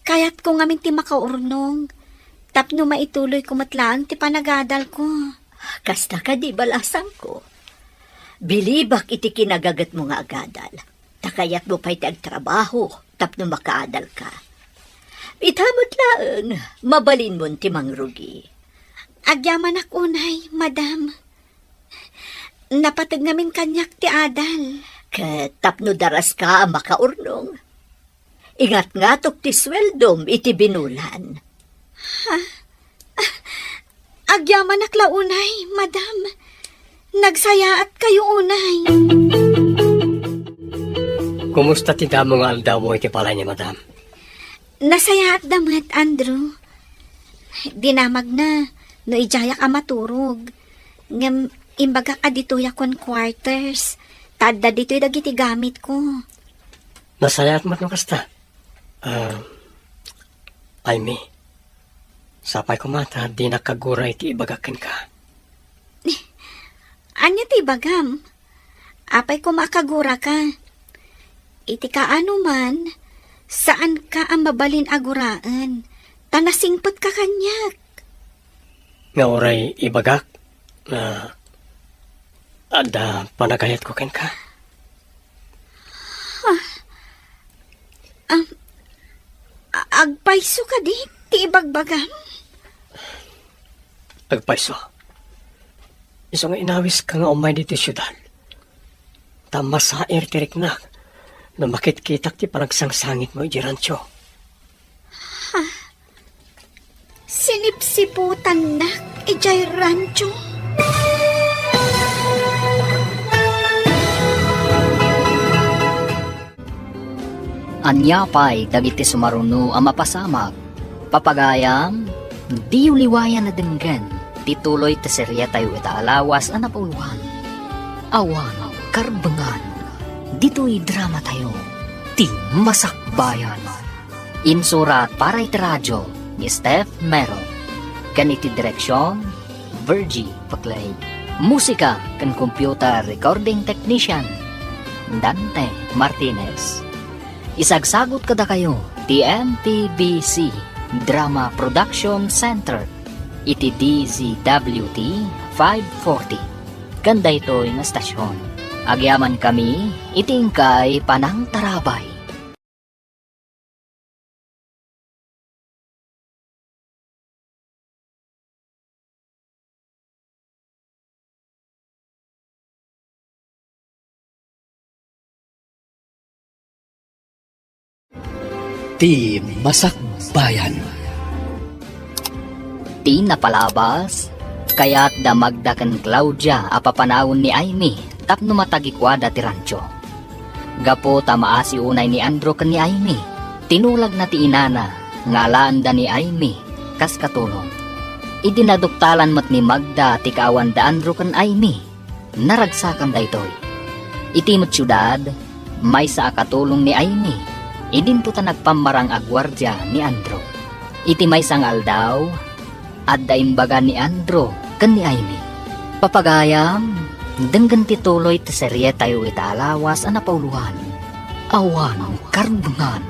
Kayatko ngamin ti makaurnong, tapno maituloyko met laeng ti panagadalko. Kasta kadi, balasangko? Bilibak iti kinagagetmo nga agadal, ta kayatmo pay ti agtrabaho tapno makaadalka. Ita met laeng, mabalinmon ti mangrugi. Agyamanak unay, Madam. Napateg ngamin kaniak ti adal. Ket tapno daraska a makaurnong, ingatngatok ti sueldom iti binulan. Ha? Ah, agyamanak la unay, Madam. Nagsayaatkayo unay. Kumusta ti damo nga aldawmo iti balay ni Madam? Nasayaatda met, Andrew. Dinamagna no idiayak a maturog. Ngem imbagak a ditoyak wen quarters. Ta adda ditoy dagiti gamitko. Nasayaat met no kasta. Ah, Aimee, sapay koma ta dinak kagura iti ibagak kenka. Ania ti ibagam? Apay koma a kaguraka? Iti kaano man, saanka a mabalin a guraen, ta nasingpetka kaniak. Nga uray ibagak nga adda panagayatko kenka? Ah, a-, agpayso kadi ti ibagbagam? Agpayso. Isu nga inawiska nga umay ditoy siudad. Ta masair ti riknak no makitkitak ti panagsangsangitmo idiay rancho. Ha? Sinipsiputannak idiay rancho. Ania pay dagiti sumaruno a mapasamak? Papagayam, diyo liwayan a denggen ti tuloy ti serietayo ita a lawas a napauluan. Awan karbengan, ditoy dramatayo, Ti Masakbayan. Insurat para iti radio ni Steph Mero, ken iti direksion, Virgie Paclay. Musika ken computer recording technician, Dante Martinez. Isagsagut kadakayo ti M P B C Drama Production Center iti D Z W T five forty. Ken daytoy nga stasyon, agyamankami iti inkay panangtarabay. Ti Masakbayan. Ti napalabas, kayat da Magda ken Claudia a papanawen ni Aimee tapno matagikuada ti rancho. Gapu ta maasi unay ni Andrew ken ni Aimee, tinulagna ti inana nga alaenda ni Aimee kas katulong. Idi naduktalan met ni Magda ti kaawan da Andrew ken Aimee, naragsakan daytoy. Iti met siudad, maysa a katulong ni Aimee, idinto ta nagpammarang a guardia ni Andrew. Iti maysa nga aldaw, adda imbaga ni Andrew ken ni Aimee. Papagayam, denggen ti tuloy ti serietayo ita a lawas a napauluan. Awan karbengan,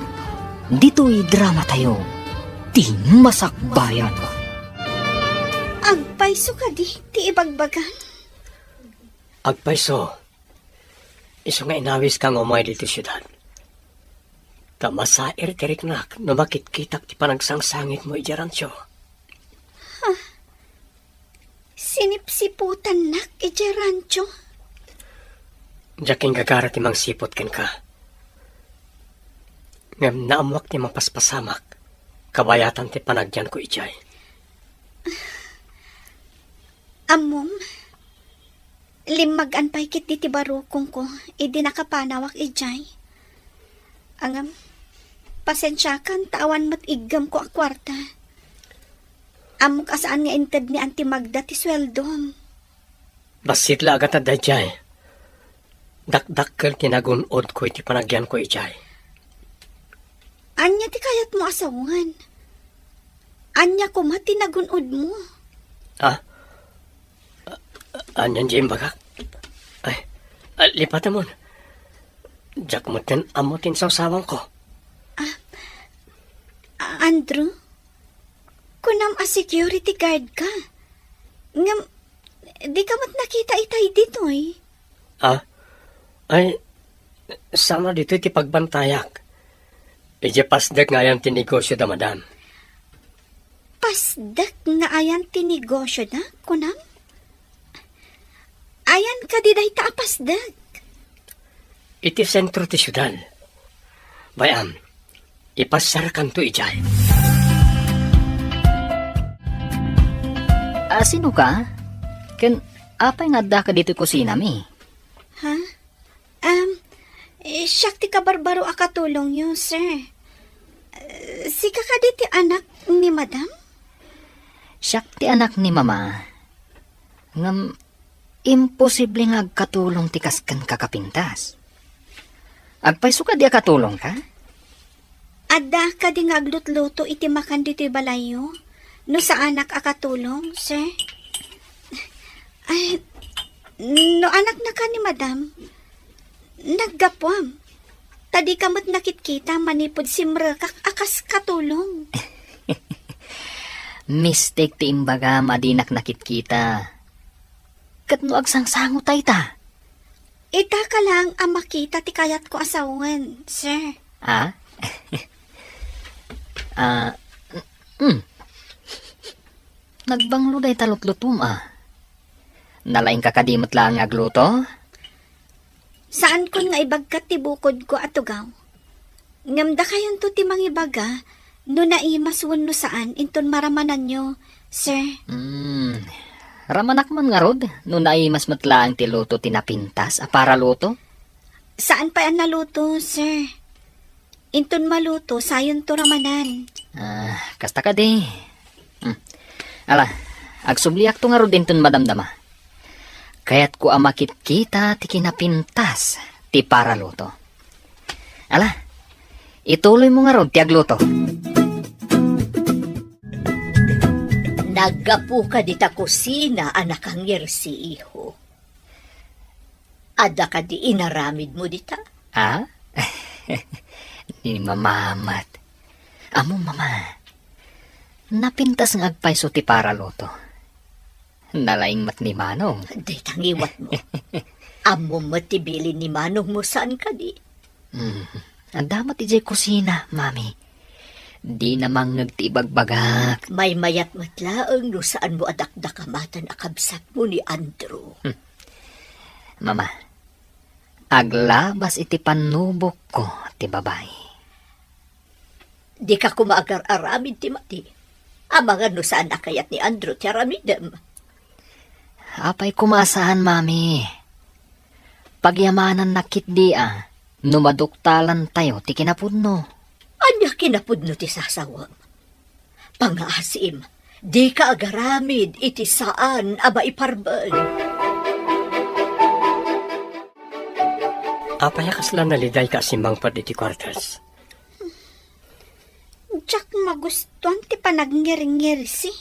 ditoy dramatayo, Ti Masakbayan. Agpayso kadi ti ibagbagam? Agpayso, isu nga inawiska nga umay ditoy siudad. Ta masair ti riknak no makitkitak ti panagsangsangitmo idiay rancho. Sinipsiputannak idiay rancho? Diak inggagara ti mangsiput kenka. Ngem naammoak ti mapaspasamak, kabayatan ti panagyanko idiay. Ammom, limmagan pay ketdi ti barukongko idi nakapanawak idiay. Ngem, pasensiakan ta awan met iggemko a kuarta. Ammok a saan nga inted ni Auntie Magda ti sueldom. Bassit la a gatad daydiay. Dakdakkel ti nagun-odko iti panagyanko idiay. Ania ti kayatmo a sawen? Ania koma ti nagun-odmo? Ah? Anian ti imbagak? Ay, ah, lipatemon. Diak metten ammo ti insawsawangko. Ah, Andrew? Kunam a security guard ka. Ngem, di ka met nakita itay ditoy. Ah? Ay, saan a ditoy ti pagbantayak. Idiay pasdek nga ayan ti negosio da madam. Pasdek nga ayan ti negosio da, kunam? Ayan kadi dayta a pasdek? Iti sentro ti siudad. Bay-am, ipasiarkanto idiay. Ah, sino ka? Ken apay nga addaka ditoy kusinami? Ha? Um, eh, siak ti kabarbaro a katulongyo, sir. Eh, sika kadi ti anak ni madam? Siak ti anak ni mama. Ngem, imposible nga agkatulong ti kas kenka a kapintas. Agpayso kadi a katulongka? Adda kadi nga aglutluto iti makan ditoy balayyo? No saanak a katulong, sir? Ay, no anaknaka ni madam, naggapuam. Ta dika met nakitkita manipud simrekak a kas katulong. Mistik ti imbagam a dinak nakitkita. Ket no agsangsango tayta? Itaka laeng a makita ti kayatko a sawen, sir. Ah? Ah, mm. Nagbanglo dayta lutlutom, ah. Nalaingka kadi met laeng nga agluto? Saankon nga ibagkat ti bukodko a tugaw. Ngem dakayonto ti mangibaga no naimas wenno saan inton maramananyo Sir. Hmm, ramanak man ngarud no naimas met laeng ti luto ti napintas a para luto? Saan pay a naluto, sir. Inton maluto, sayonto ramanan. Ah, kasta kadi. Hmm. Ala, agsubliakto ngarud inton madamdama. Kayatko a makitkita ti kinapintas ti para luto. Ala, ituloymo ngarud ti agluto. Naggapuka dita kusina a nakangirsi, iho. Adda kadi inaramidmo dita? Ah? Ni Mama met. Ammom, Mama, napintas nga agpayso ti para luto. Nalaing met ni Manong. Dayta ngiwatmo. Ammom met ti bilin ni Manongmo, saan kadi? Hmm. Adda met idiay kusina, Mami. Dina mangngeg ti ibagbagak. Maymayat met laeng no saanmo a dakdakamaten a kabsatmo ni Andrew. Hmm. Mama, aglabas iti pannubokko ti babai. Dika koma agar-aramid ti madi. Amangan no saan a kayat ni Andrew ti aramidem. Apay koma a saan, Mami. Pagyamananna ketdi a no maduktalantayo ti kinapudno. Ania kinapudno ti sasawem? Pangaasim, dika agaramid iti saan a maiparbeng. Apay a kasla nalidayka a simmangpet iti kuartas? Diak magustuan ti panagngirngirsi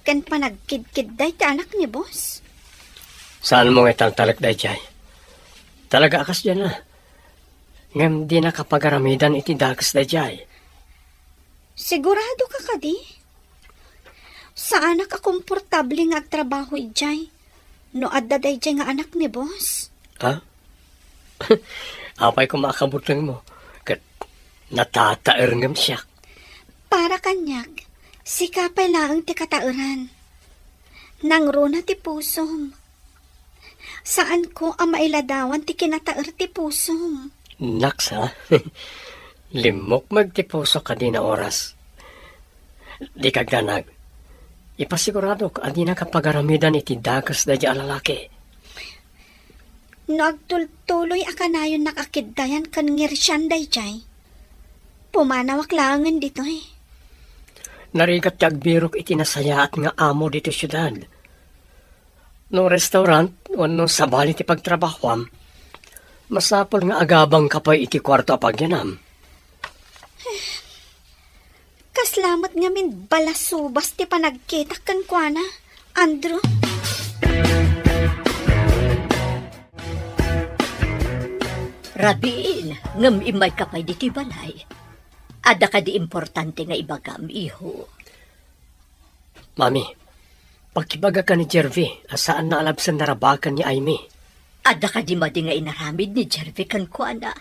ken panagkidkidday ti anak ni boss. Saanmo nga italtalek daydiay? Talaga a kasdiay. Ngem dinaka pagaramidan iti dakes daydiay. Sigurado ka kadi? Saanak a komportable nga agtrabaho idiay no adda daydiay nga anak ni boss. Ha? Apay koma a kabutengmo ket natataer ngem siak. Para kaniak, sika pay laeng ti kataeran. Nangruna ti pusom. Saanko a mailadawan ti kinataer ti pusom. Naksa, limmukmeg ti pusok a dina oras. Dika agdanag. Ipasiguradok a dinaka pagaramidan iti dakes daydiay a lalaki. No agtultuloy a kanayonnak a kiddayan ken ngirsian daydiay, pumanawak laengen ditoy. Narigat ti agbirok iti nasayaat nga amo ditoy siudad. No restaurant wenno sabali ti pagtrabahoam, masapul nga agabangka pay iti kuarto a pagyanam. Kasla met ngamin balasubas ti panagkitak kenkuana, Andrew. Rabiin, ngem immayka pay ditoy balay. Adda kadi importante nga ibagam, iho? Mami, pakibagaka ni Jervy a saanna a labsen narabaken ni Aimee. Adda kadi madi nga inaramid ni Jervy kenkuana?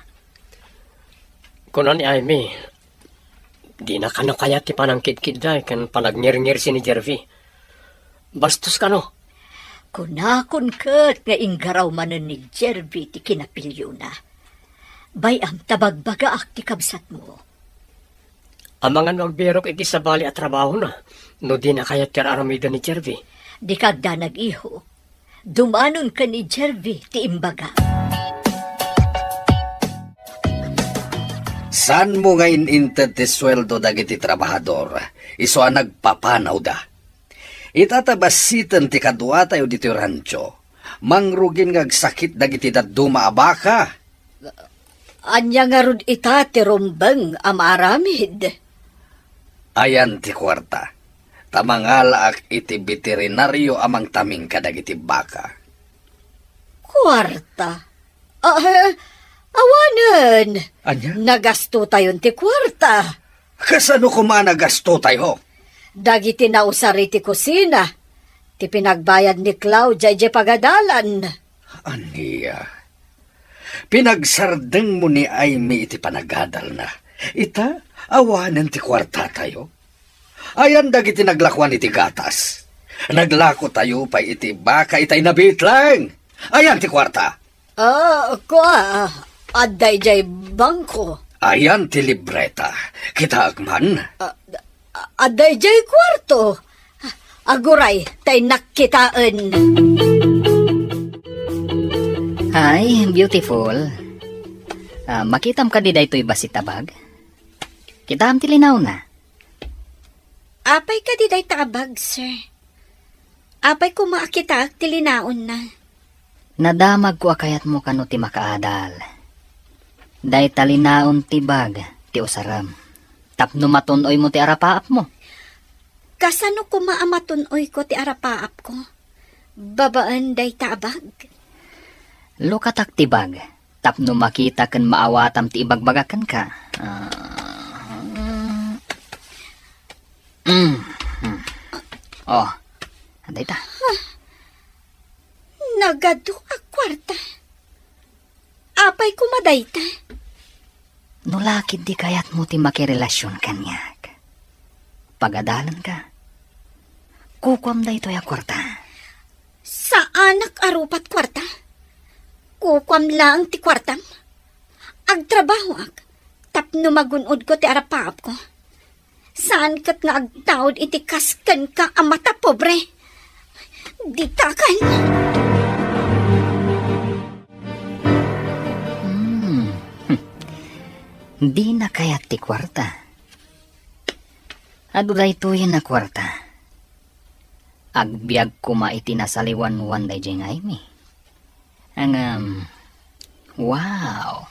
Kuna ni Aimee, dina kano kayat ti panangkidkidday ken panagngirngirsi ni Jervy. Bastos kano. Kunakon ket nga inggaraw manen ni Jervy ti kinapiliona. Bay-am ta bagbagaak ti kabsatmo. Amangan no agbirok iti sabali a trabahona no dina kayat ti ar-aramiden ni Jervy. Dika agdanag, iho. Dumanon ken ni Jervy ti imbaga. Saanmo nga in-inted ti sueldo dagiti trabahador, isu a nagpapanawda. Ita ta basiten ti kaduatayo ditoy rancho, mangrugin nga agsakit dagiti dadduma a baka. Ania ngarud ita ti rumbeng a maaramid? Ayan ti kuarta, ta mangalaak iti beterinario a mangtaming kadagiti baka. Kuarta? Ah, awanen! Ania? Nagastotayon ti kuarta. Kasano koma a nagastotayo? Dagiti nausari ti kusina, ti pinagbayad ni Claudia idiay pagadalan. Ania? Pinagsardengmo ni Aimee iti panagadalna. Ita, awanen ti kuartatayo. Ayan dagiti naglakuan iti gatas. Naglakotayo pay iti baka itay nabitleng. Ayan ti kuarta. Ah, kua, adda idiay bangko. Ayan ti libreta. Kitaek man. Ah, adda idiay kuarto. Aguray, tay nakitaen. Hi, beautiful. Ah, makitam kadi daytoy bassit a bag? Kitam ti linaonna. Apay kadi dayta a bag, sir? Apay koma a kitaek ti linaonna? Nadamagko a kayatmo kano ti makaadal. Dayta linaon ti bag ti usarem. Tapno matun-oymo ti arapaapmo. Kasano koma a matun-oyko ti arapaapko babaen dayta a bag? Lukatak ti bag tapno makita ken maawatam ti ibagbagak kenka. Ah, mm, mm. Oh, dayta. Nagadu a kuarta. Apay koma dayta? No la ketdi kayatmo ti makirelasion kaniak, pagadalenka. Kukuam daytoy a kuarta. Saanak a rupat kuarta. Kukuam laeng ti kuartam. Agtrabahoak tapno magun-odko ti arapaapko. Saan ket nga agtaud iti kas kenka a matapobre. Ditakan! Hmm. Dina kayat ti kuarta. Adu daytoyen a kuarta. Agbiag koma iti nasaliwanwan daydiay nga Aimee. Ngem, wow!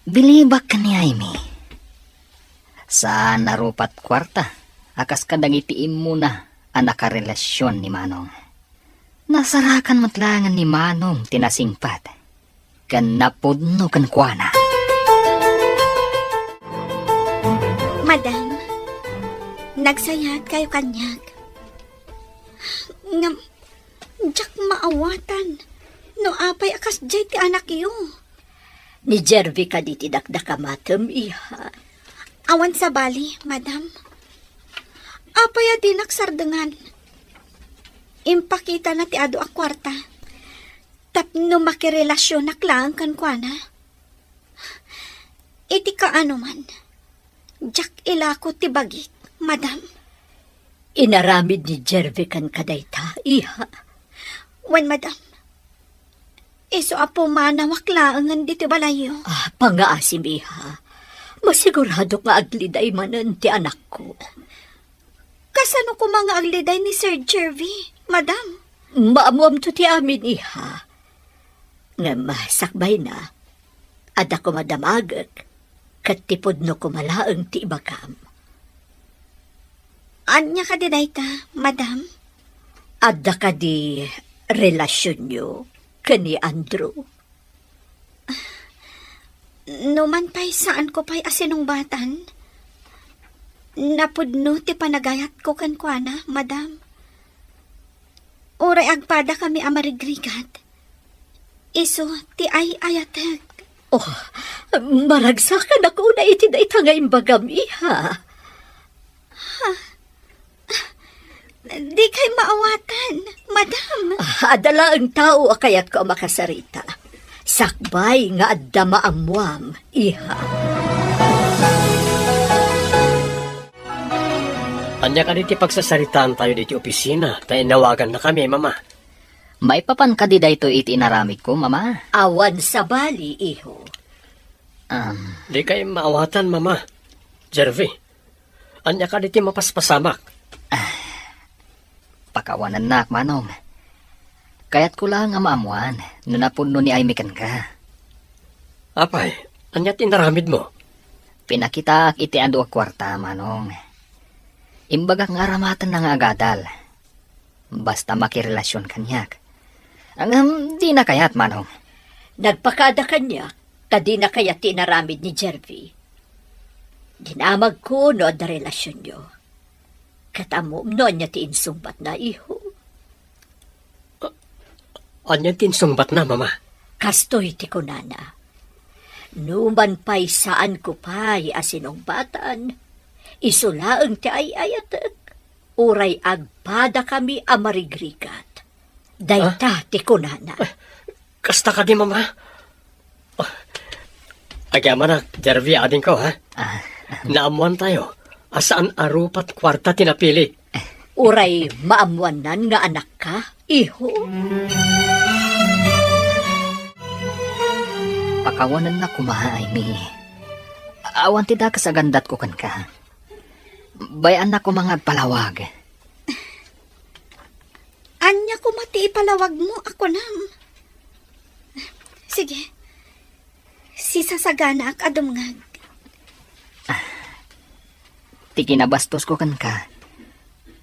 Bilibak ken ni Aimee. Saan a rupat kuarta a kas kadagiti immuna a nakarelasion ni Manong. Nasarakan met laengen ni Manong ti nasingpet ken napudno kenkuana. Madam, nagsayaat kayo kaniak. Ngem, diak maawatan no apay a kasdiay ti anakyo. Ni Jervie kadi ti dakdakamatem, iha? Awan sabali, madam. Apay a dinak sardengan? Impakitana ti adu a kuarta tapno makirelasionak laeng kenkuana. Iti kaanoman, diak ilako ti bagik, madam. Inaramid ni Jervie kenka dayta, iha? Wen, madam. Isu a pumanawak laengen ditoy balayyo. Ah, pangngaasim, iha. Masiguradok nga agliday manen ti anakko. Kasano koma nga agliday ni Sir Jervie, madam? Maammoamto ti amin, iha. Ngem sakbayna, adda koma damagek, ket ti pudno koma laeng ti ibagam. Ania kadi dayta, madam? Adda kadi relasionyo ken ni Andrew? No man pay, saanko pay a sinungbatan. Napudno ti panagayatko kenkuana, madam. Uray agpadakami a marigrigat, isu ti ay-ayatek. Oh, maragsakanak unay iti dayta nga imbagam, iha. Ha? Dikay maawatan, madam. Ah, adda laeng tao a kayatko a makasarita. Sakbay nga adda maammoam, iha. Ania kadi ti pagsasaritaantayo ditoy opisina ta inawagannakami, Mama? Maipapan kadi daytoy iti inaramidko, Mama? Awan sabali, iho. Um. Dikay maawatan, Mama. Jervie, ania kadi ti mapaspasamak? Ah, pakawanennak, Manong. Kayatko laeng a maammoan no napudno ni Aimee kenka. Apay, ania ti inaramidmo? Pinakitaak iti adu a kuarta, Manong. Imbagak nga aramatenna nga agadal. Basta makirelasion kaniak. Ngem, dina kayat, Manong. Nagpakada kaniak ta dina kayat ti inaramid ni Jervie. Dinamagko no adda relasionyo. Ket ammom no ania ti insungbatna, iho? Ania ti insungbatna, Mama? Kastoy ti kunana, "Numan pay saanko pay a sinungbatan, isu laeng ti ay-ayatek, uray agpadakami a marigrigat." Dayta ti kunana. Ah, kasta kadi, Mama? Ah, agyamanak, Jervie, adingko, ha? Ah. Naammoantayo. a saan a rupa't kuarta ti napili. Uray maammoannan nga anakka, iho. Pakawanennak koma, Amy. Awan ti dakes a gandatko kenka. Bay-annak koma nga agpalawag. Ania koma ti ipalawagmo a kunam? Sige, sisasaganaak a dumngeg. Ti kinabastosko kenka,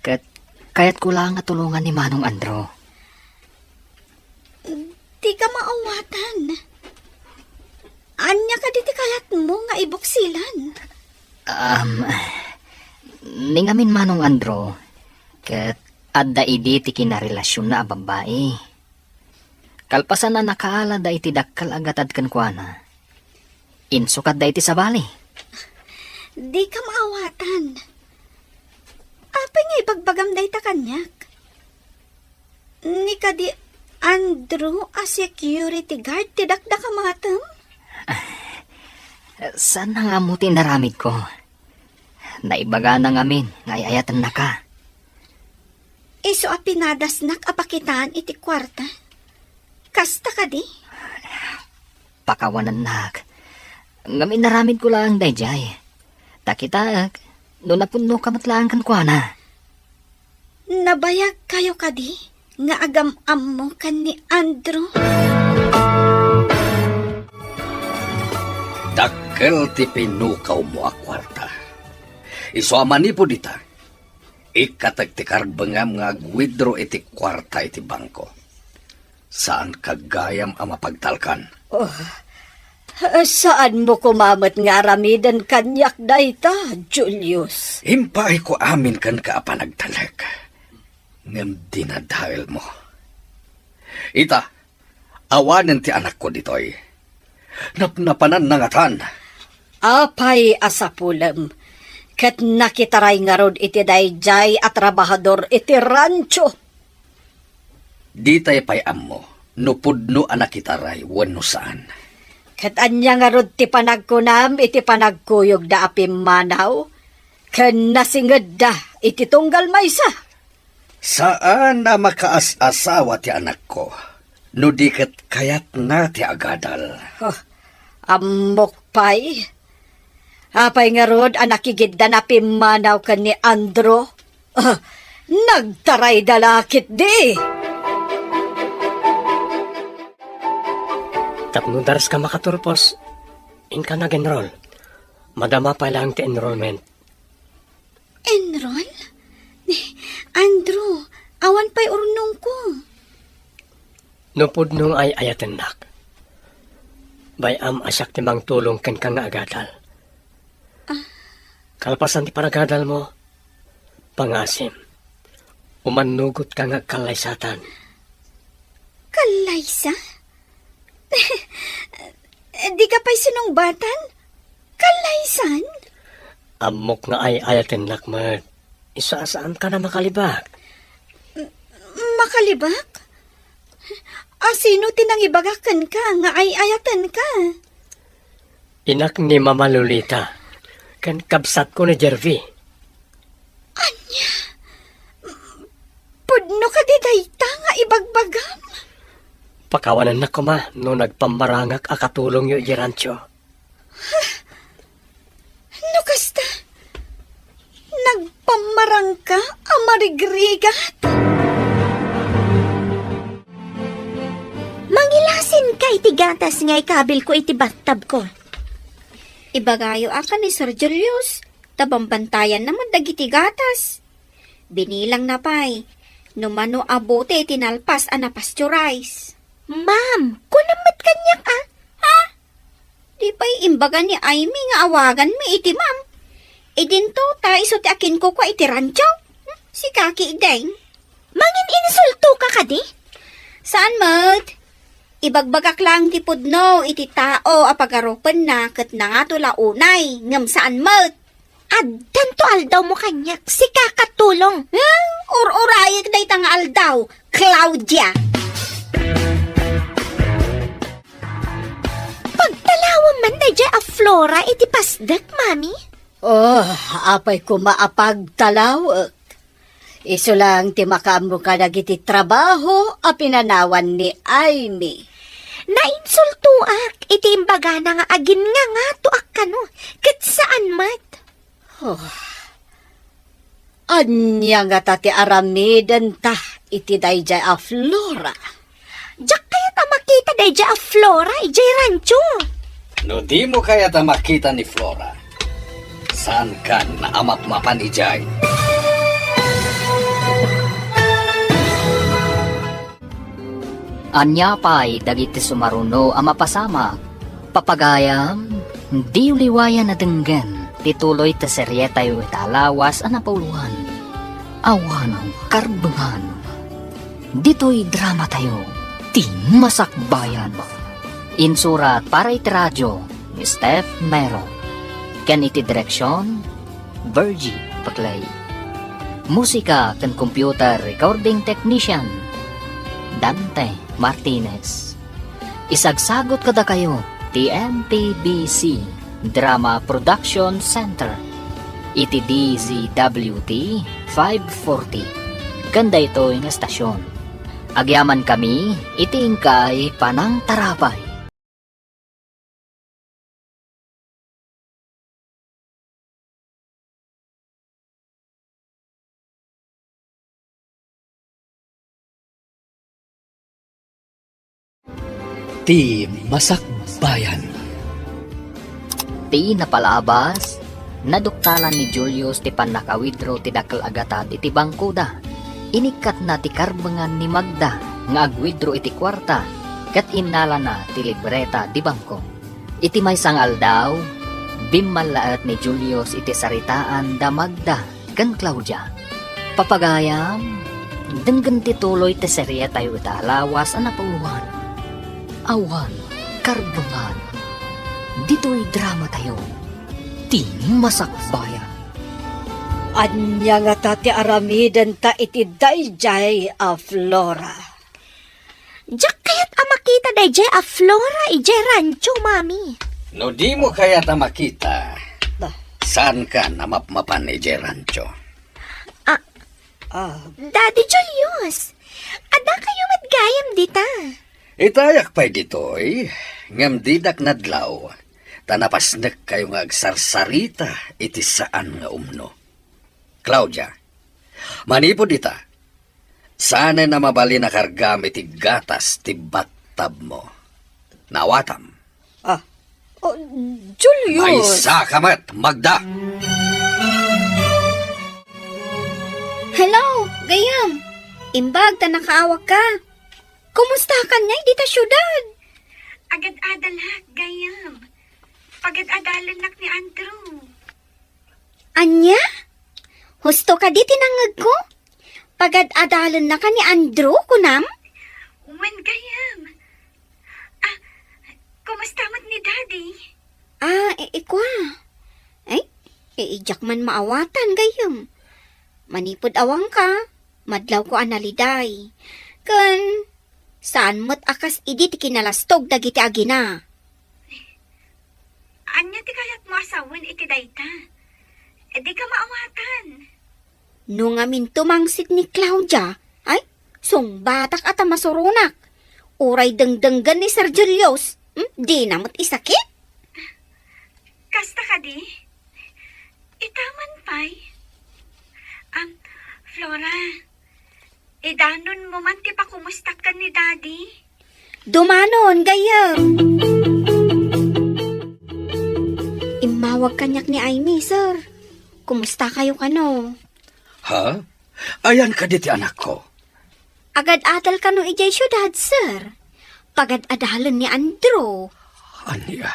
ket kayatko laeng nga tulongan ni Manong Andrew. Dika maawatan. Ania kadi ti kayatmo nga ibuksilan? Um, ni ngamin Manong Andrew, ket adda idi ti kinarelasionna a babbai. Kalpasan a nakaalada iti dakkel a gatad kenkuana, insukatda iti sabali. Dika maawatan. Apay nga ibagbagam dayta kaniak? Ni kadi Andrew a security guard ti dakdak a matem? Saan nga ammo ti inaramidko? Naibagana ngamin nga ay-ayatennaka. Isu a pinadasnak a pakitaan iti kuarta. Kasta kadi? Pakawanennak. Ngem inaramidko laeng daydiay. Ta kitaek, no napunnoka met laeng kenkuana. Nabayagkayo kadi nga agam-ammo ken ni Andrew? Dakkel ti pinukawmo a kuarta. Isu a manipud ita, ikkatek ti karbengam nga ag-withdraw iti kuarta iti bangko. Saanka gayam a mapagtalkan. Oh, saanmo koma met nga aramiden kaniak dayta, Julius. Impaayko amin kenka a panagtalek, ngem dinadaelmo. Ita, awanen ti anakko ditoy. Napnapananna ngatan. Apay a sapulem, ket nakitaray ngarud iti daydiay a trabahador iti rancho. Ditay pay ammo no pudno a nakitaray wenno saan. Ket ania ngarud ti panagkunam iti panagkuyogda a pimmanaw ken nasingedda iti tunggal maysa? Saan a makaas-asawa ti anakko no di ket kayatna ti agadal. Huh, ammok pay. Apay ngarud a nakigiddan a pimmanaw ken ni Andrew? Ah, nagtarayda la ketdi. Tapno dares ka makaturpos, inka nag-enroll. Madama pay laeng ti enrollment. Enroll? Andrew, awan pay urnongko. No pudno nga ay-ayatennak, bay-am a siak ti mangtulong kenka nga agadal. Ah. Kalpasan ti panagadalmo, pangngaasim, umannugotka nga agkallaysatan. Kallaysa? Dika pay sinungbatan? Kallaysan? Ammok nga ay-ayatennak met. Isu a saanka a makalibak. M-, makalibak? A sino ti nangibaga kenka nga ay-ayatenka? Inak ni Mama Lolita, ken kabsatko ni Jervy. Ania? Pudno kadi dayta nga ibagbagam? Pakawanennak koma no nagpammarangak a katulongyo idiay rancho. No kasta, nagpammarangka a marigrigat? Mangilasinka iti gatas nga ikabilko iti bathtubko. Ibagayo a ken ni Sir Julius, ta bambantayanna met dagiti gatas. Binilangna pay no mano a bote ti nalpas a napasteurize. Ma'am, kunam met kaniak a. Ha? Di pay imbaga ni Aimee nga awaganmi iti ma'am. Idinto ta isu ti akinkukua iti rancho. Hmm? Sika ketdin. Mangin-insultoka kadi? Saan met? Ibagbagak laeng ti pudno iti tao a pagarupenna ket nangato la unay, ngem saan met. Addanto aldawmo kaniak, sika katulong. Eh, ur-urayek dayta nga aldaw, Claudia. Pagtalawem man daydiay a Flora iti pasdek, Mami. Oh, apay koma a pagtalawek. Isu lang ti makaammo kadagiti trabaho a pinanawan ni Aimee. Nainsultoak iti imbagana nga aginngangato a kano, ket saan met. Oh. Ania ngata ti aramidenta iti daydiay a Flora? Diak kayat a makita daydiay a Flora idiay rancho. No dimo kayat a makita ni Flora, saankan a mapmapan idiay. Ania pay dagiti sumaruno a mapasamak? Papagayam, diyo liwayan a denggen ti tuloy ti serietayo ita a lawas a napauluan. Awan karbengan. Ditoy dramatayo, ti Masakbayan. Insurat para iti radio ni Steph Mero. Ken iti direksion, Virgie Paclay. Musika ken computer recording technician, Dante Martinez. Isagsagot kadakayo ti M P B C Drama Production Center iti D Z W T five forty ken daytoy nga estasion. Agyamankami iti inkay panangtarabay. Ti Masakbayan. Ti napalabas, naduktalan ni Julius ti pannaka-withdraw ti dakkel a gatad iti bangkoda. Inikkatna ti karbengan ni Magda nga ag-withdraw iti kuarta ket innalana ti libreta di bangko. Iti maysa nga aldaw, bimmallaet ni Julius iti saritaan da Magda ken Claudia. Papagayam, denggen ti tuloy ti serietayo ita a lawas a napauluan. Awan karbengan. Ditoy dramatayo, ti Masakbayan. Ania ngata ti aramidenta iti daydiay a Flora? Diak kayat a makita daydiay a Flora idiay rancho, Mami. No dimo kayat a makita, Bah. Saankan a mapmapan idiay rancho. Ah, Ah. Daddy Julius, adda kayo met gayam dita. Itayak pay ditoy, ngem didak nadlaw, ta napasnek kayo nga agsarsarita iti saan nga umno. Claudia, manipud ita, saanen a mabalin a kargam iti gatas ti battabmo. Naawatam. Ah. Oh, Julius. Maysa ka met, Magda. Hello, gayam. Imbag ta nakaawag ka. Kumusta ka ngay dita siudad? Agad-adalak, gayam. Pagad-adalennak ni Andrew. Ania? Husto kadi ti nangngegko? Pagad-adalennaka ni Andrew, kunam? Wen, gayam. Ah, kumusta met ni Daddy? Ah, i-, ikua. Ay, i-, idiak man maawatan, gayam. Manipud awangka, madlawko a naliday. Ken, saan met a kas idi ti kinalastog dagiti agina. Ania ti kayatmo a sawen iti dayta? Dika maawatan. No ngamin tumangsit ni Claudia, ay, sungbatak a ta masuronak. Uray dengdenggen ni Sir Julius, hmm, dina met isakit. Kasta kadi? Itaman pay? Am, Flora, idanonmo man ti pakumustak ken ni Daddy? Dumanon, gayyem. Immawag kaniak ni Aimee, sir. Kumusta kayo kano? Ha? Ayan kadi ti anakko? Agad-adal kano idiay siudad, sir. Pagad-adalen ni Andrew. Ania?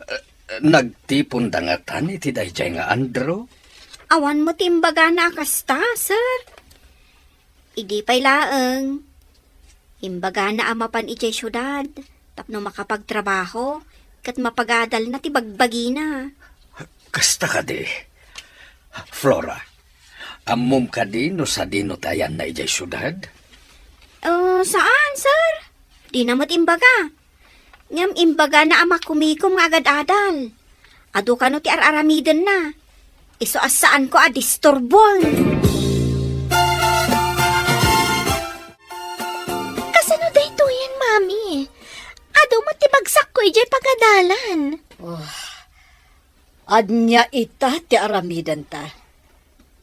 Eh, nagtipon da ngatan iti daydiay nga Andrew? Awan mo ti imbagana a kasta, sir. Idi pay laeng, imbagana a mapan idiay siudad tapno makapagtrabaho ket mapagadalna ti bagbagina. Kasta kadi. Flora, ammom kadi no sadino ti ayanna idiay siudad? Ah, saan, sir? Dina met imbaga. Ngem imbagana a makumikom nga agad-adal. Adu kano ti ar-aramidenna. Isu a saanko a disturbon. Kasano daytoyen, Mami? Adu met ti bagsakko idiay pagadalan. Oh, ania ita ti aramidenta?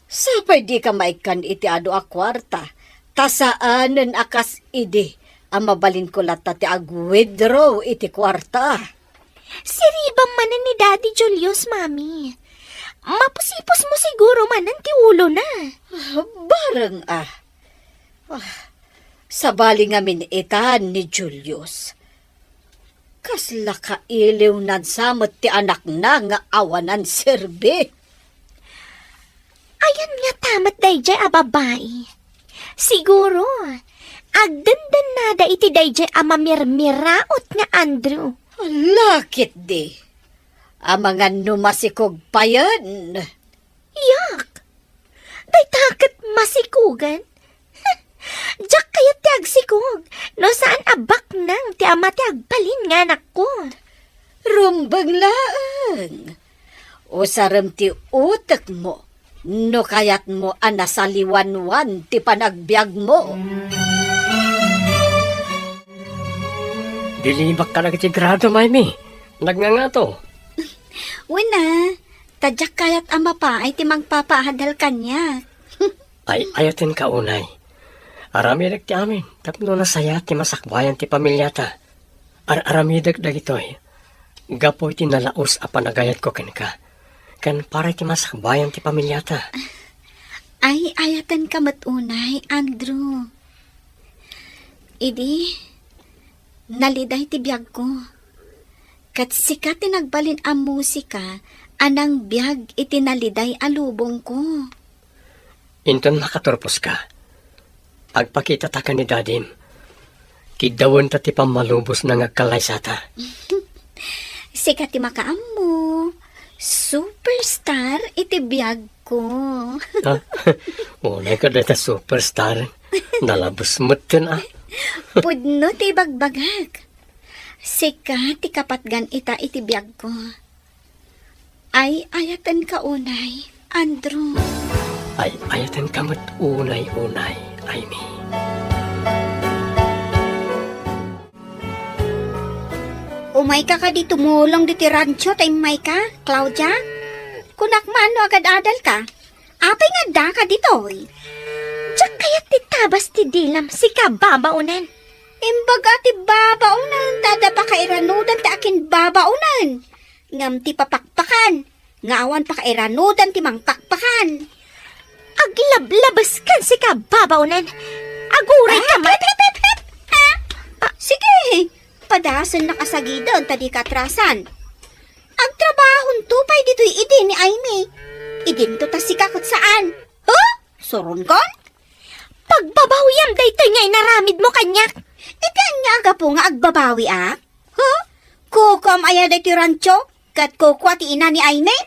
Sapay dika maikkan iti adu a kuarta, ta saanen a kas idi a mabalinko latta ti ag-withdraw iti kuarta. Siribam manen ni Daddy Julius, Mami. Mapusipusmo siguro manen ti ulona. Ah, bareng a. Ah, sabali ngamin itan ni Julius. Kasla kailiwnan sa met ti anakna nga awanan serbi. Ayan ngata met daydiay a babai. Siguro, agdendennada iti daydiay a mamirmiraot nga Andrew. Ala ketdi. Amangan no masikog payen. Yak! Dayta ket masikogen? Diak kayat ti agsikog no saan a baknang ti ama ti agbalin nga anakko. Rumbeng laeng. Usarem ti utekmo no kayatmo a nasaliwanwan ti panagbiagmo. Dilibak kadagiti grado, Maymi. Nagngangato. Wen a, ta diak kayat a mapaay ti mangpapaadal kaniak. Ay, ayatenka unay. Aramidek ti amin tapno nasayaat ti masakbayan ti pamiliata. Ar-aramidek dagitoy gapu iti nalaus a panagayatko kenka, ken para iti masakbayan ti pamiliata. Ay, ayatenka met unay, Andrew. Idi, naliday ti biagko. Ket sika ti nagbalin a musika a nangbiag iti naliday a lubongko. Inton makaturposka, agpakitata ken ni Dadim. Kiddawenta ti pammalubosna nga agkallaysata. Sika ti makaammo. Superstar iti biagko. Ha? Unay ka dayta superstar. Nalabes metten a. Pudno ti ibagbagak. Sika ti kapatgan ita iti biagko. Ay, ayatenka unay, Andrew. Ay, ayatenka met unay, unay, Amy. Umayka kadi tumulong ditoy rancho ta immayka, Claudia? Kunak man no agad-adalka. Apay nga addaka ditoy? Diak kayat ti tabas ti dilam, sika babaonen. Imbaga ti babaonen, ta adda pakairanudan ti akinbabaonen. Ngem ti papakpakan, nga awan pakairanudan ti mangpakpakan. Aglablabeskan, sika babaonen. Aguray ka man. Hep, hep, hep, hep! Ha? Ah, sige, padasennak a sagiden ta dika atrasan. Agtrabahonto pay ditoy idi ni Aimee. Idinto ta sika ket saan. Huh? Suronkon? Pagbabawiam daytoy nga inaramidmo kaniak. Iti ania a gapu nga agbabawiak? Huh? Kukuam aya daytoy rancho? Ket kukua ti ina ni Aimee?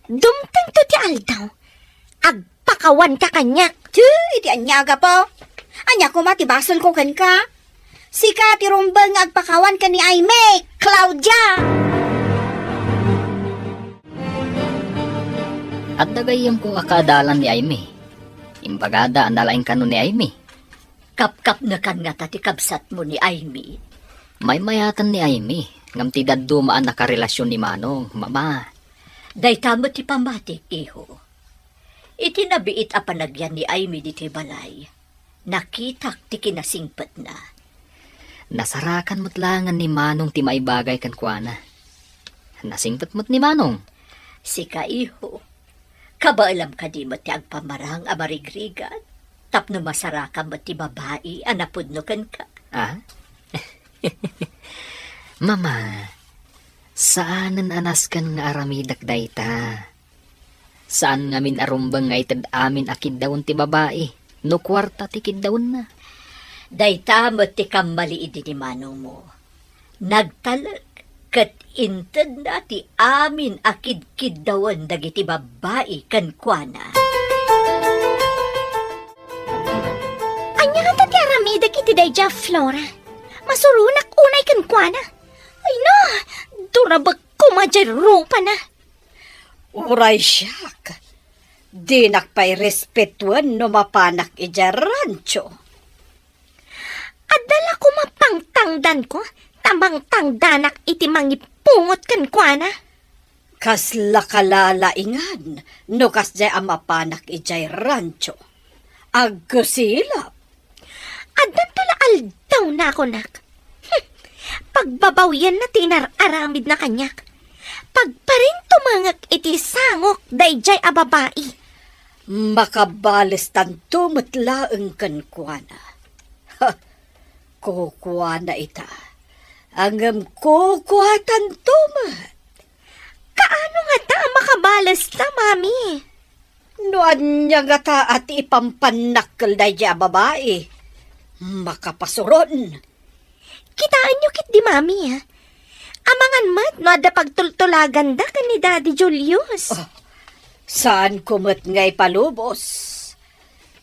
Dumtengto ti aldaw. Agpakawanka kaniak. Ti, iti ania a gapu? Ania koma ti basolko kenka? Sika ti rumbeng nga agpakawan ken ni Aimee, Claudia! Adda gayyemko a kaadalan ni Aimee. Imbagada a nalaing kano ni Aimee. Kapkapnekan ngata ti kabsatmo ni Aimee. Maymayaten ni Aimee, ngem ti dadduma a nakarelasion ni Manong, Mama. Dayta met ti pammatik, iho. Iti nabiit a panagyan ni Aimee ditoy balay, nakitak ti kinasingpetna. Nasarakan met laengen ni Manong ti maibagay kenkuana. Nasingpet met ni Manong. Sika, iho, kabaelam kadi met ti agpamarang a marigrigat tapno masarakan met ti babai a napudno kenka? Ah? Mama, saanen a nasken nga aramidek dayta. Saan ngamin a rumbeng nga ited amin a kiddawen ti babai no kuarta ti kiddawenna. Dayta met ti kammali idi ni manongmo. Nagtalek ket intedna ti amin a kidkiddawen dagiti babbai kenkuana. Ania ngata ti aramidek iti daydiay a Flora? Masuronak unay kenkuana. Ay na, durabek koma diay rupana. Uray siak, dinak pay respetuen no mapanak idiay rancho. Adda la koma pangtangdanko, ta mangtangdanak iti mangipungot kenkuana. Kasla kalalaingan no kasdiay a mapanak idiay rancho. Aggusilap. Addanto la aldawna, kunak. Hmm. Pagbabawyanna ti inar-aramidna kaniak. Pagparintumengek iti sangok daydiay a babai. Makabalestanto met laeng kenkuana. Ha, kukuana ita. Ngem kukuatanto met. Kaano ngata a makabalesta, Mami? No ania ngata a ti ipampannak kel daydiay a babai, makapasuron. Kitaenyo ketdi, Mami, a. Amangan met no adda pagtultulaganda ken ni Daddy Julius. Ah, saanko met nga ipalubos.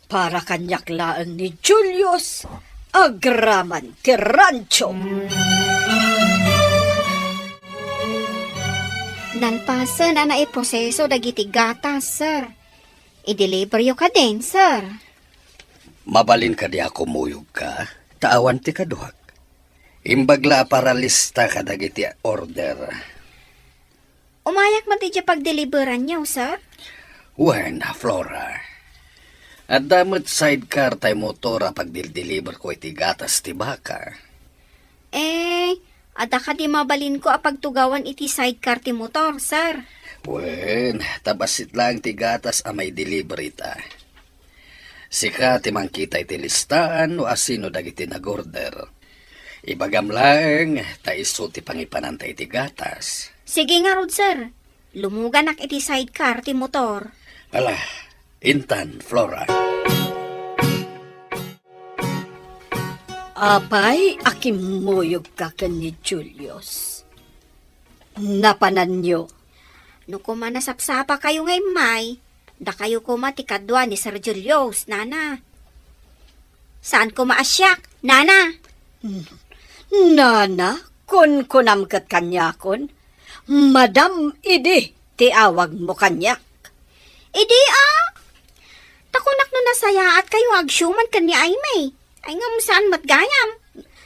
Para kaniak laeng ni Julius agraman ti rancho. Nalpasen a naiproseso dagiti gatas, sir. I-deliveryo kadin, sir. Mabalin kadi a kumuyogka, ta awan ti kaduak. Imbag la a paralista kadagiti order. Umayak met idiay pagdeliveranyo, sir? Wen, Flora. Adda met sidecar tay motor a pagdildeliverko iti gatas ti baka. Eh, adda kadi mabalinko a pagtugawan iti sidecar ti motor, sir? Wen, ta bassit laeng ti gatas a maideliver ita. Sika ti mangkita iti listaan no asino dagiti nag-order. Ibagam laeng ta isu ti pangipananta iti gatas. Sige ngarud, sir. Lumuganak iti sidecar ti motor. Ala, intan, Flora. Apay a kimmuyogka ken ni Julius? Napananyo? No koma nasapsapakayo nga immay, dakayo koma ti kadua ni Sir Julius, nana. Saan koma a siak, nana? Nana, kunkunam ket kaniakon, Madam idi ti awagmo kaniak. Idi a? Ta kunak no nasayaat kayo nga agsiuman ken ni Aimee. Ay, ngem saan met gayam.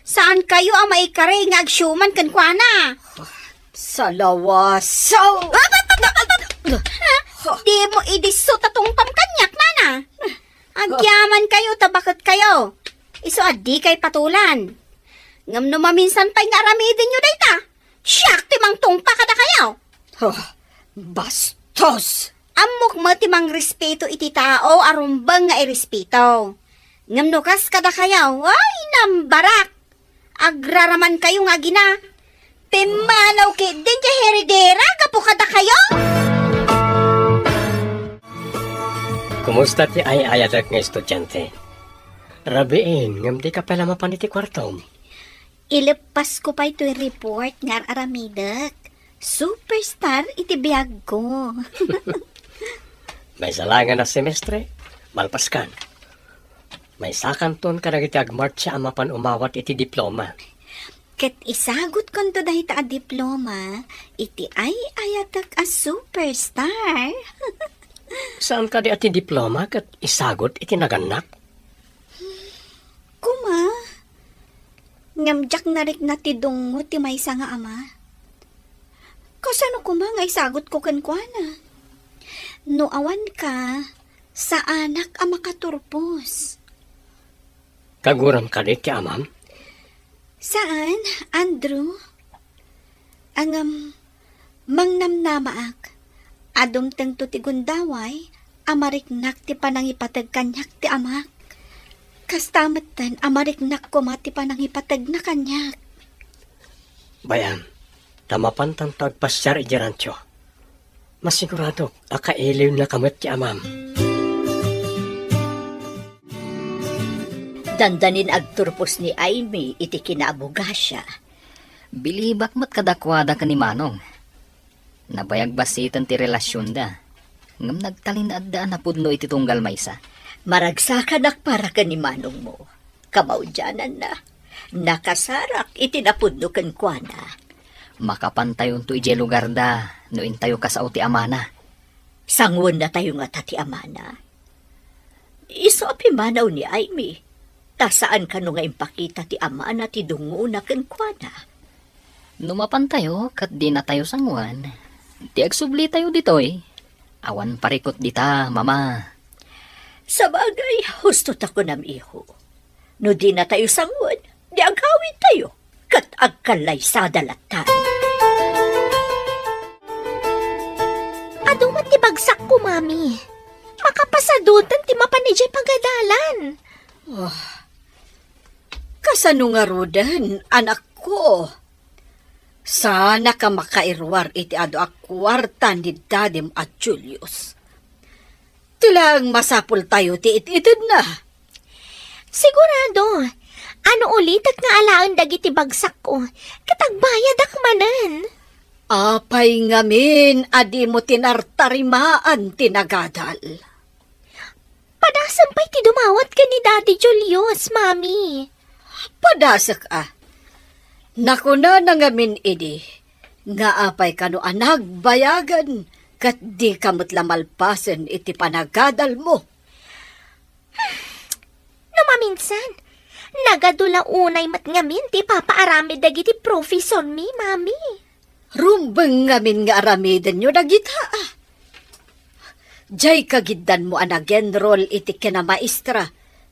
Saan kayo a maikari nga agsiuman kenkuana. Salawasaw! Ha? Dimo idi isu ta tungpam kaniak, nana. Agyaman kayo ta baket kayo. Isu a dikay patulan. Ngem no maminsan pay nga aramidenyo dayta, siak ti mangtungpa kadakayo. Huh, bastos! Ammok met ti mangrespeto iti tao a rumbeng nga irespeto. Ngem no kas kadakayo, ay, nambarak! Agraramankayo nga agina. Pimmanaw ketdin ti heredera gapu kadakayo! Kumusta ti ay-ayatek nga estudiante? Rabiin, ngem dika pay la mapan iti kuartom. Ileppasko pay toy report nga ar-aramidek. Superstar iti biagko. Maysa laengen a semestre, malpaskan. Maysakanton kadagiti agmartsa a mapan umawat iti diploma. Ket isagutkonto dayta a diploma iti ay-ayatek a superstar. Saan kadi a ti diploma ket isagut iti nagannak? Koma, ngem diak narikna ti dungngo ti maysa nga ama. Kasano koma nga isagutko kenkuana? No awanka, saanak a makaturpos. Kaguram kadi ti amam? Saan, Andrew. Ngem, mangnamnamaak a dumtengto ti gundaway a mariknak ti panangipateg kaniak ti amak. Kasta metten a mariknak koma ti panangipategna kaniak. Bay-am, ta mapantanto agpasiar idiay rancho. Masiguradok a kailiwnaka met ti amam. Dandanin agturpos ni Aimee iti kinaabogasia. Bilibak met kadakuada ken ni Manong. Nabayag bassiten ti relasionda, ngem nagtalinaedda a napudno iti tunggal maysa. Maragsakanak para ken ni Manongmo. Kamaudiananna, nakasarak iti napudno kenkuana. Makapantayonto idiay lugarda no intayo kasao ti amana. Sanguen natayo ngata ti amana. Isu a pimanaw ni Aimee, ta saan kano nga impakita ti amana ti dungngona kenkuana. No mapantayo ket dinatayo sanguen, ti agsublitayo ditoy, awan parikut dita, Mama. Sabagay, husto ta kunam, iho. No dinatayo sanguen, di agawidtayo, ket agkallaysada latta. Adu met ti bagsakko, Mami. Makapasadutan ti mapan idiay pagadalan. Oh, kasano ngaruden, anakko? Saanka makairuar iti adu a kuarta ni dadim a Julius. Ti laeng masapultayo ti it-itedna. Sigurado, no ulitek nga alaen dagiti bagsakko, ket agbayadak manen. Apay ngamin a dimo tinartarimaan ti nagadal? Padasem pay ti dumawat ken ni Daddy Julius, Mami. Padasek a. Nakunana ngamin idi nga apay kano a nagbayagen ket dika met la malpasen iti panagadalmo. No maminsan, nagadu la unay met ngamin ti ipapaaramid dagiti profesormi, Mami. Rumbeng ngamin nga aramidenyo dagita. Diay kagiddanmo a nag-enroll iti kinamaestra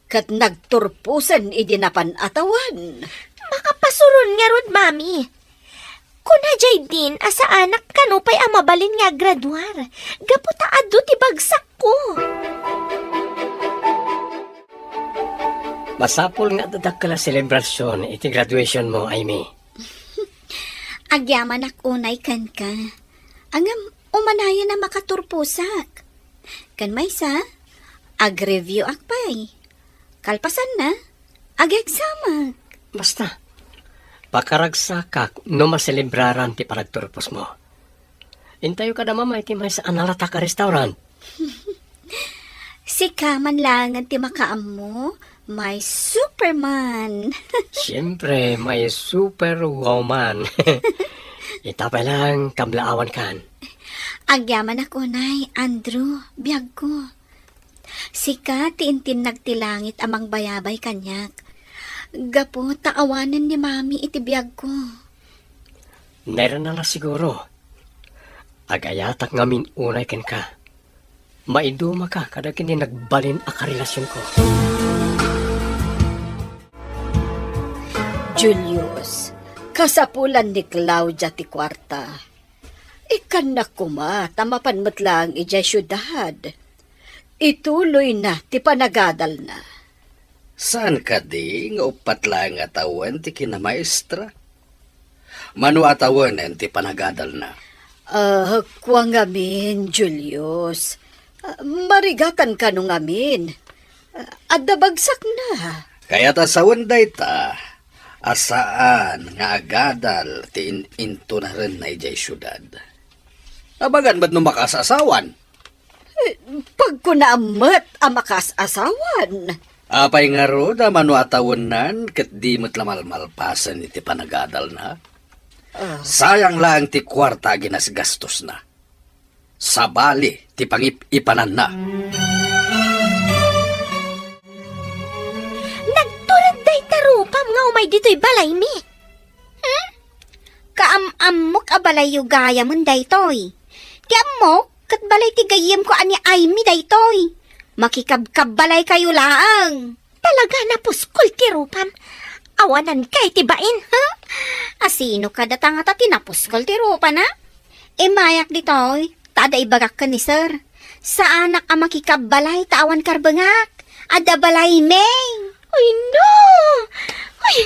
ket nagturposen idi napan a tawen. Makapasuron ngarud, Mami. Kuna diay din a saanak kano pay a mabalin nga aggraduar, gapu ta adu ti bagsakko. Masapul nga adda dakkel a selebrasion iti graduationmo, Aimee. Agyamanak unay kenka. Ngem umanayen a makaturposak. Ken maysa, agreview-ak pay. Kalpasanna, ag-examak. Basta, pakaragsakak no maselebraran ti panagturposmo. Intayo kada Mama iti maysa a nalatak a restaurant. Sika man laengen ti makaammo, my Superman. Siempre, my Superwoman. Ita pay laeng, kablaawankan. Agyamanak unay, Andrew, biagko. Sika ti intinnag ti langit a mangbayabay kaniak. Gapu ta awanen ni Mami iti biagko. Nairana la siguro. Agayatak ngamin unay kenka. Maidumaka kadagiti nagbalin a karelasionko. Julius, kasapulan ni Claudia ti kuarta. Ikkannak koma ta mapan met laeng idiay siudad. Ituloyna ti panagadalna. Saan kadi nga uppat laeng a tawen ti kinamaestra? Mano a tawenen ti panagadalna? Ah, kua ngamin, Julius. Ah, marigatan kano ngamin. Ah, adda bagsakna. Kayat a sawen dayta, a saan nga agadal ti in-, intunarenna idiay siudad. Abagan met no makaas-asawan. Eh, pagkunaam met a makaas-asawan. Apay ngarud a mano a tawennan ket di met la malmalpasen iti panagadalna? Ah. Sayang laeng ti kuarta a ginasgastosna. Sabali ti pangip-ipananna. Nagtured dayta rupam nga umay ditoy balaymi. Hmm? Kaam-ammok a balayyo gayamen daytoy. Ti ammok, ket balay ti gayyemko a ni Aimee daytoy. Makikabkabbalaykayo laeng. Talaga napuskol ti rupam. Awananka iti bain, ha? Asino kada ta ngata ti napuskol ti rupana? Imayak ditoy, ta adda ibagak ken ni Sir. Saanak a makikabbalay ta awan karbengak. Adda balaymi. Ay, no! Ay,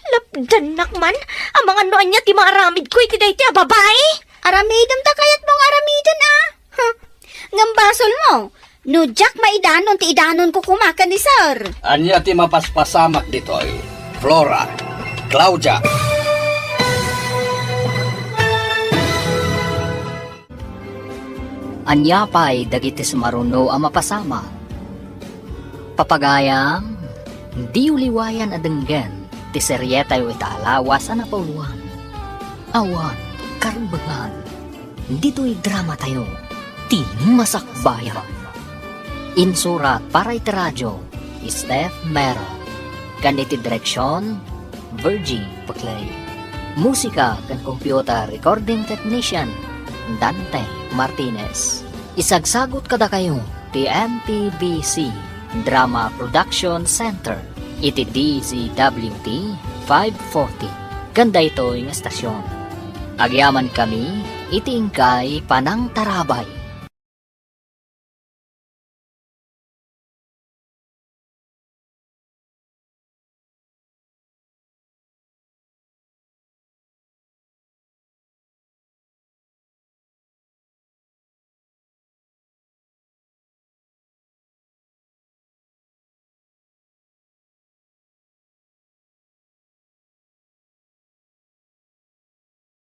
lapdannak man. Amangan no ania ti maaramidko iti daytoy a babai. Aramidem ta kayatmo nga aramiden, a. Huh. Ngem basolmo, no diak maidanon ti idanonko koma ken ni Sir. Ania ti mapaspasamak ditoy, Flora, Claudia? Ania pay dagiti sumaruno a mapasamak? Papagayam, diyo liwayan a denggen ti serietayo ita a lawas a napauluan. Awan karbengan. Ditoy dramatayo, ti Masakbayan. Insurat para iti radyo, Steph Mero. Ken iti direksion, Virgie Paclay. Musika ken computer recording technician, Dante Martinez. Isagsagut kadakayo ti M P B C Drama Production Center iti D Z W T five forty ken daytoy nga estasion. Agyamankami iti inkay panangtarabay.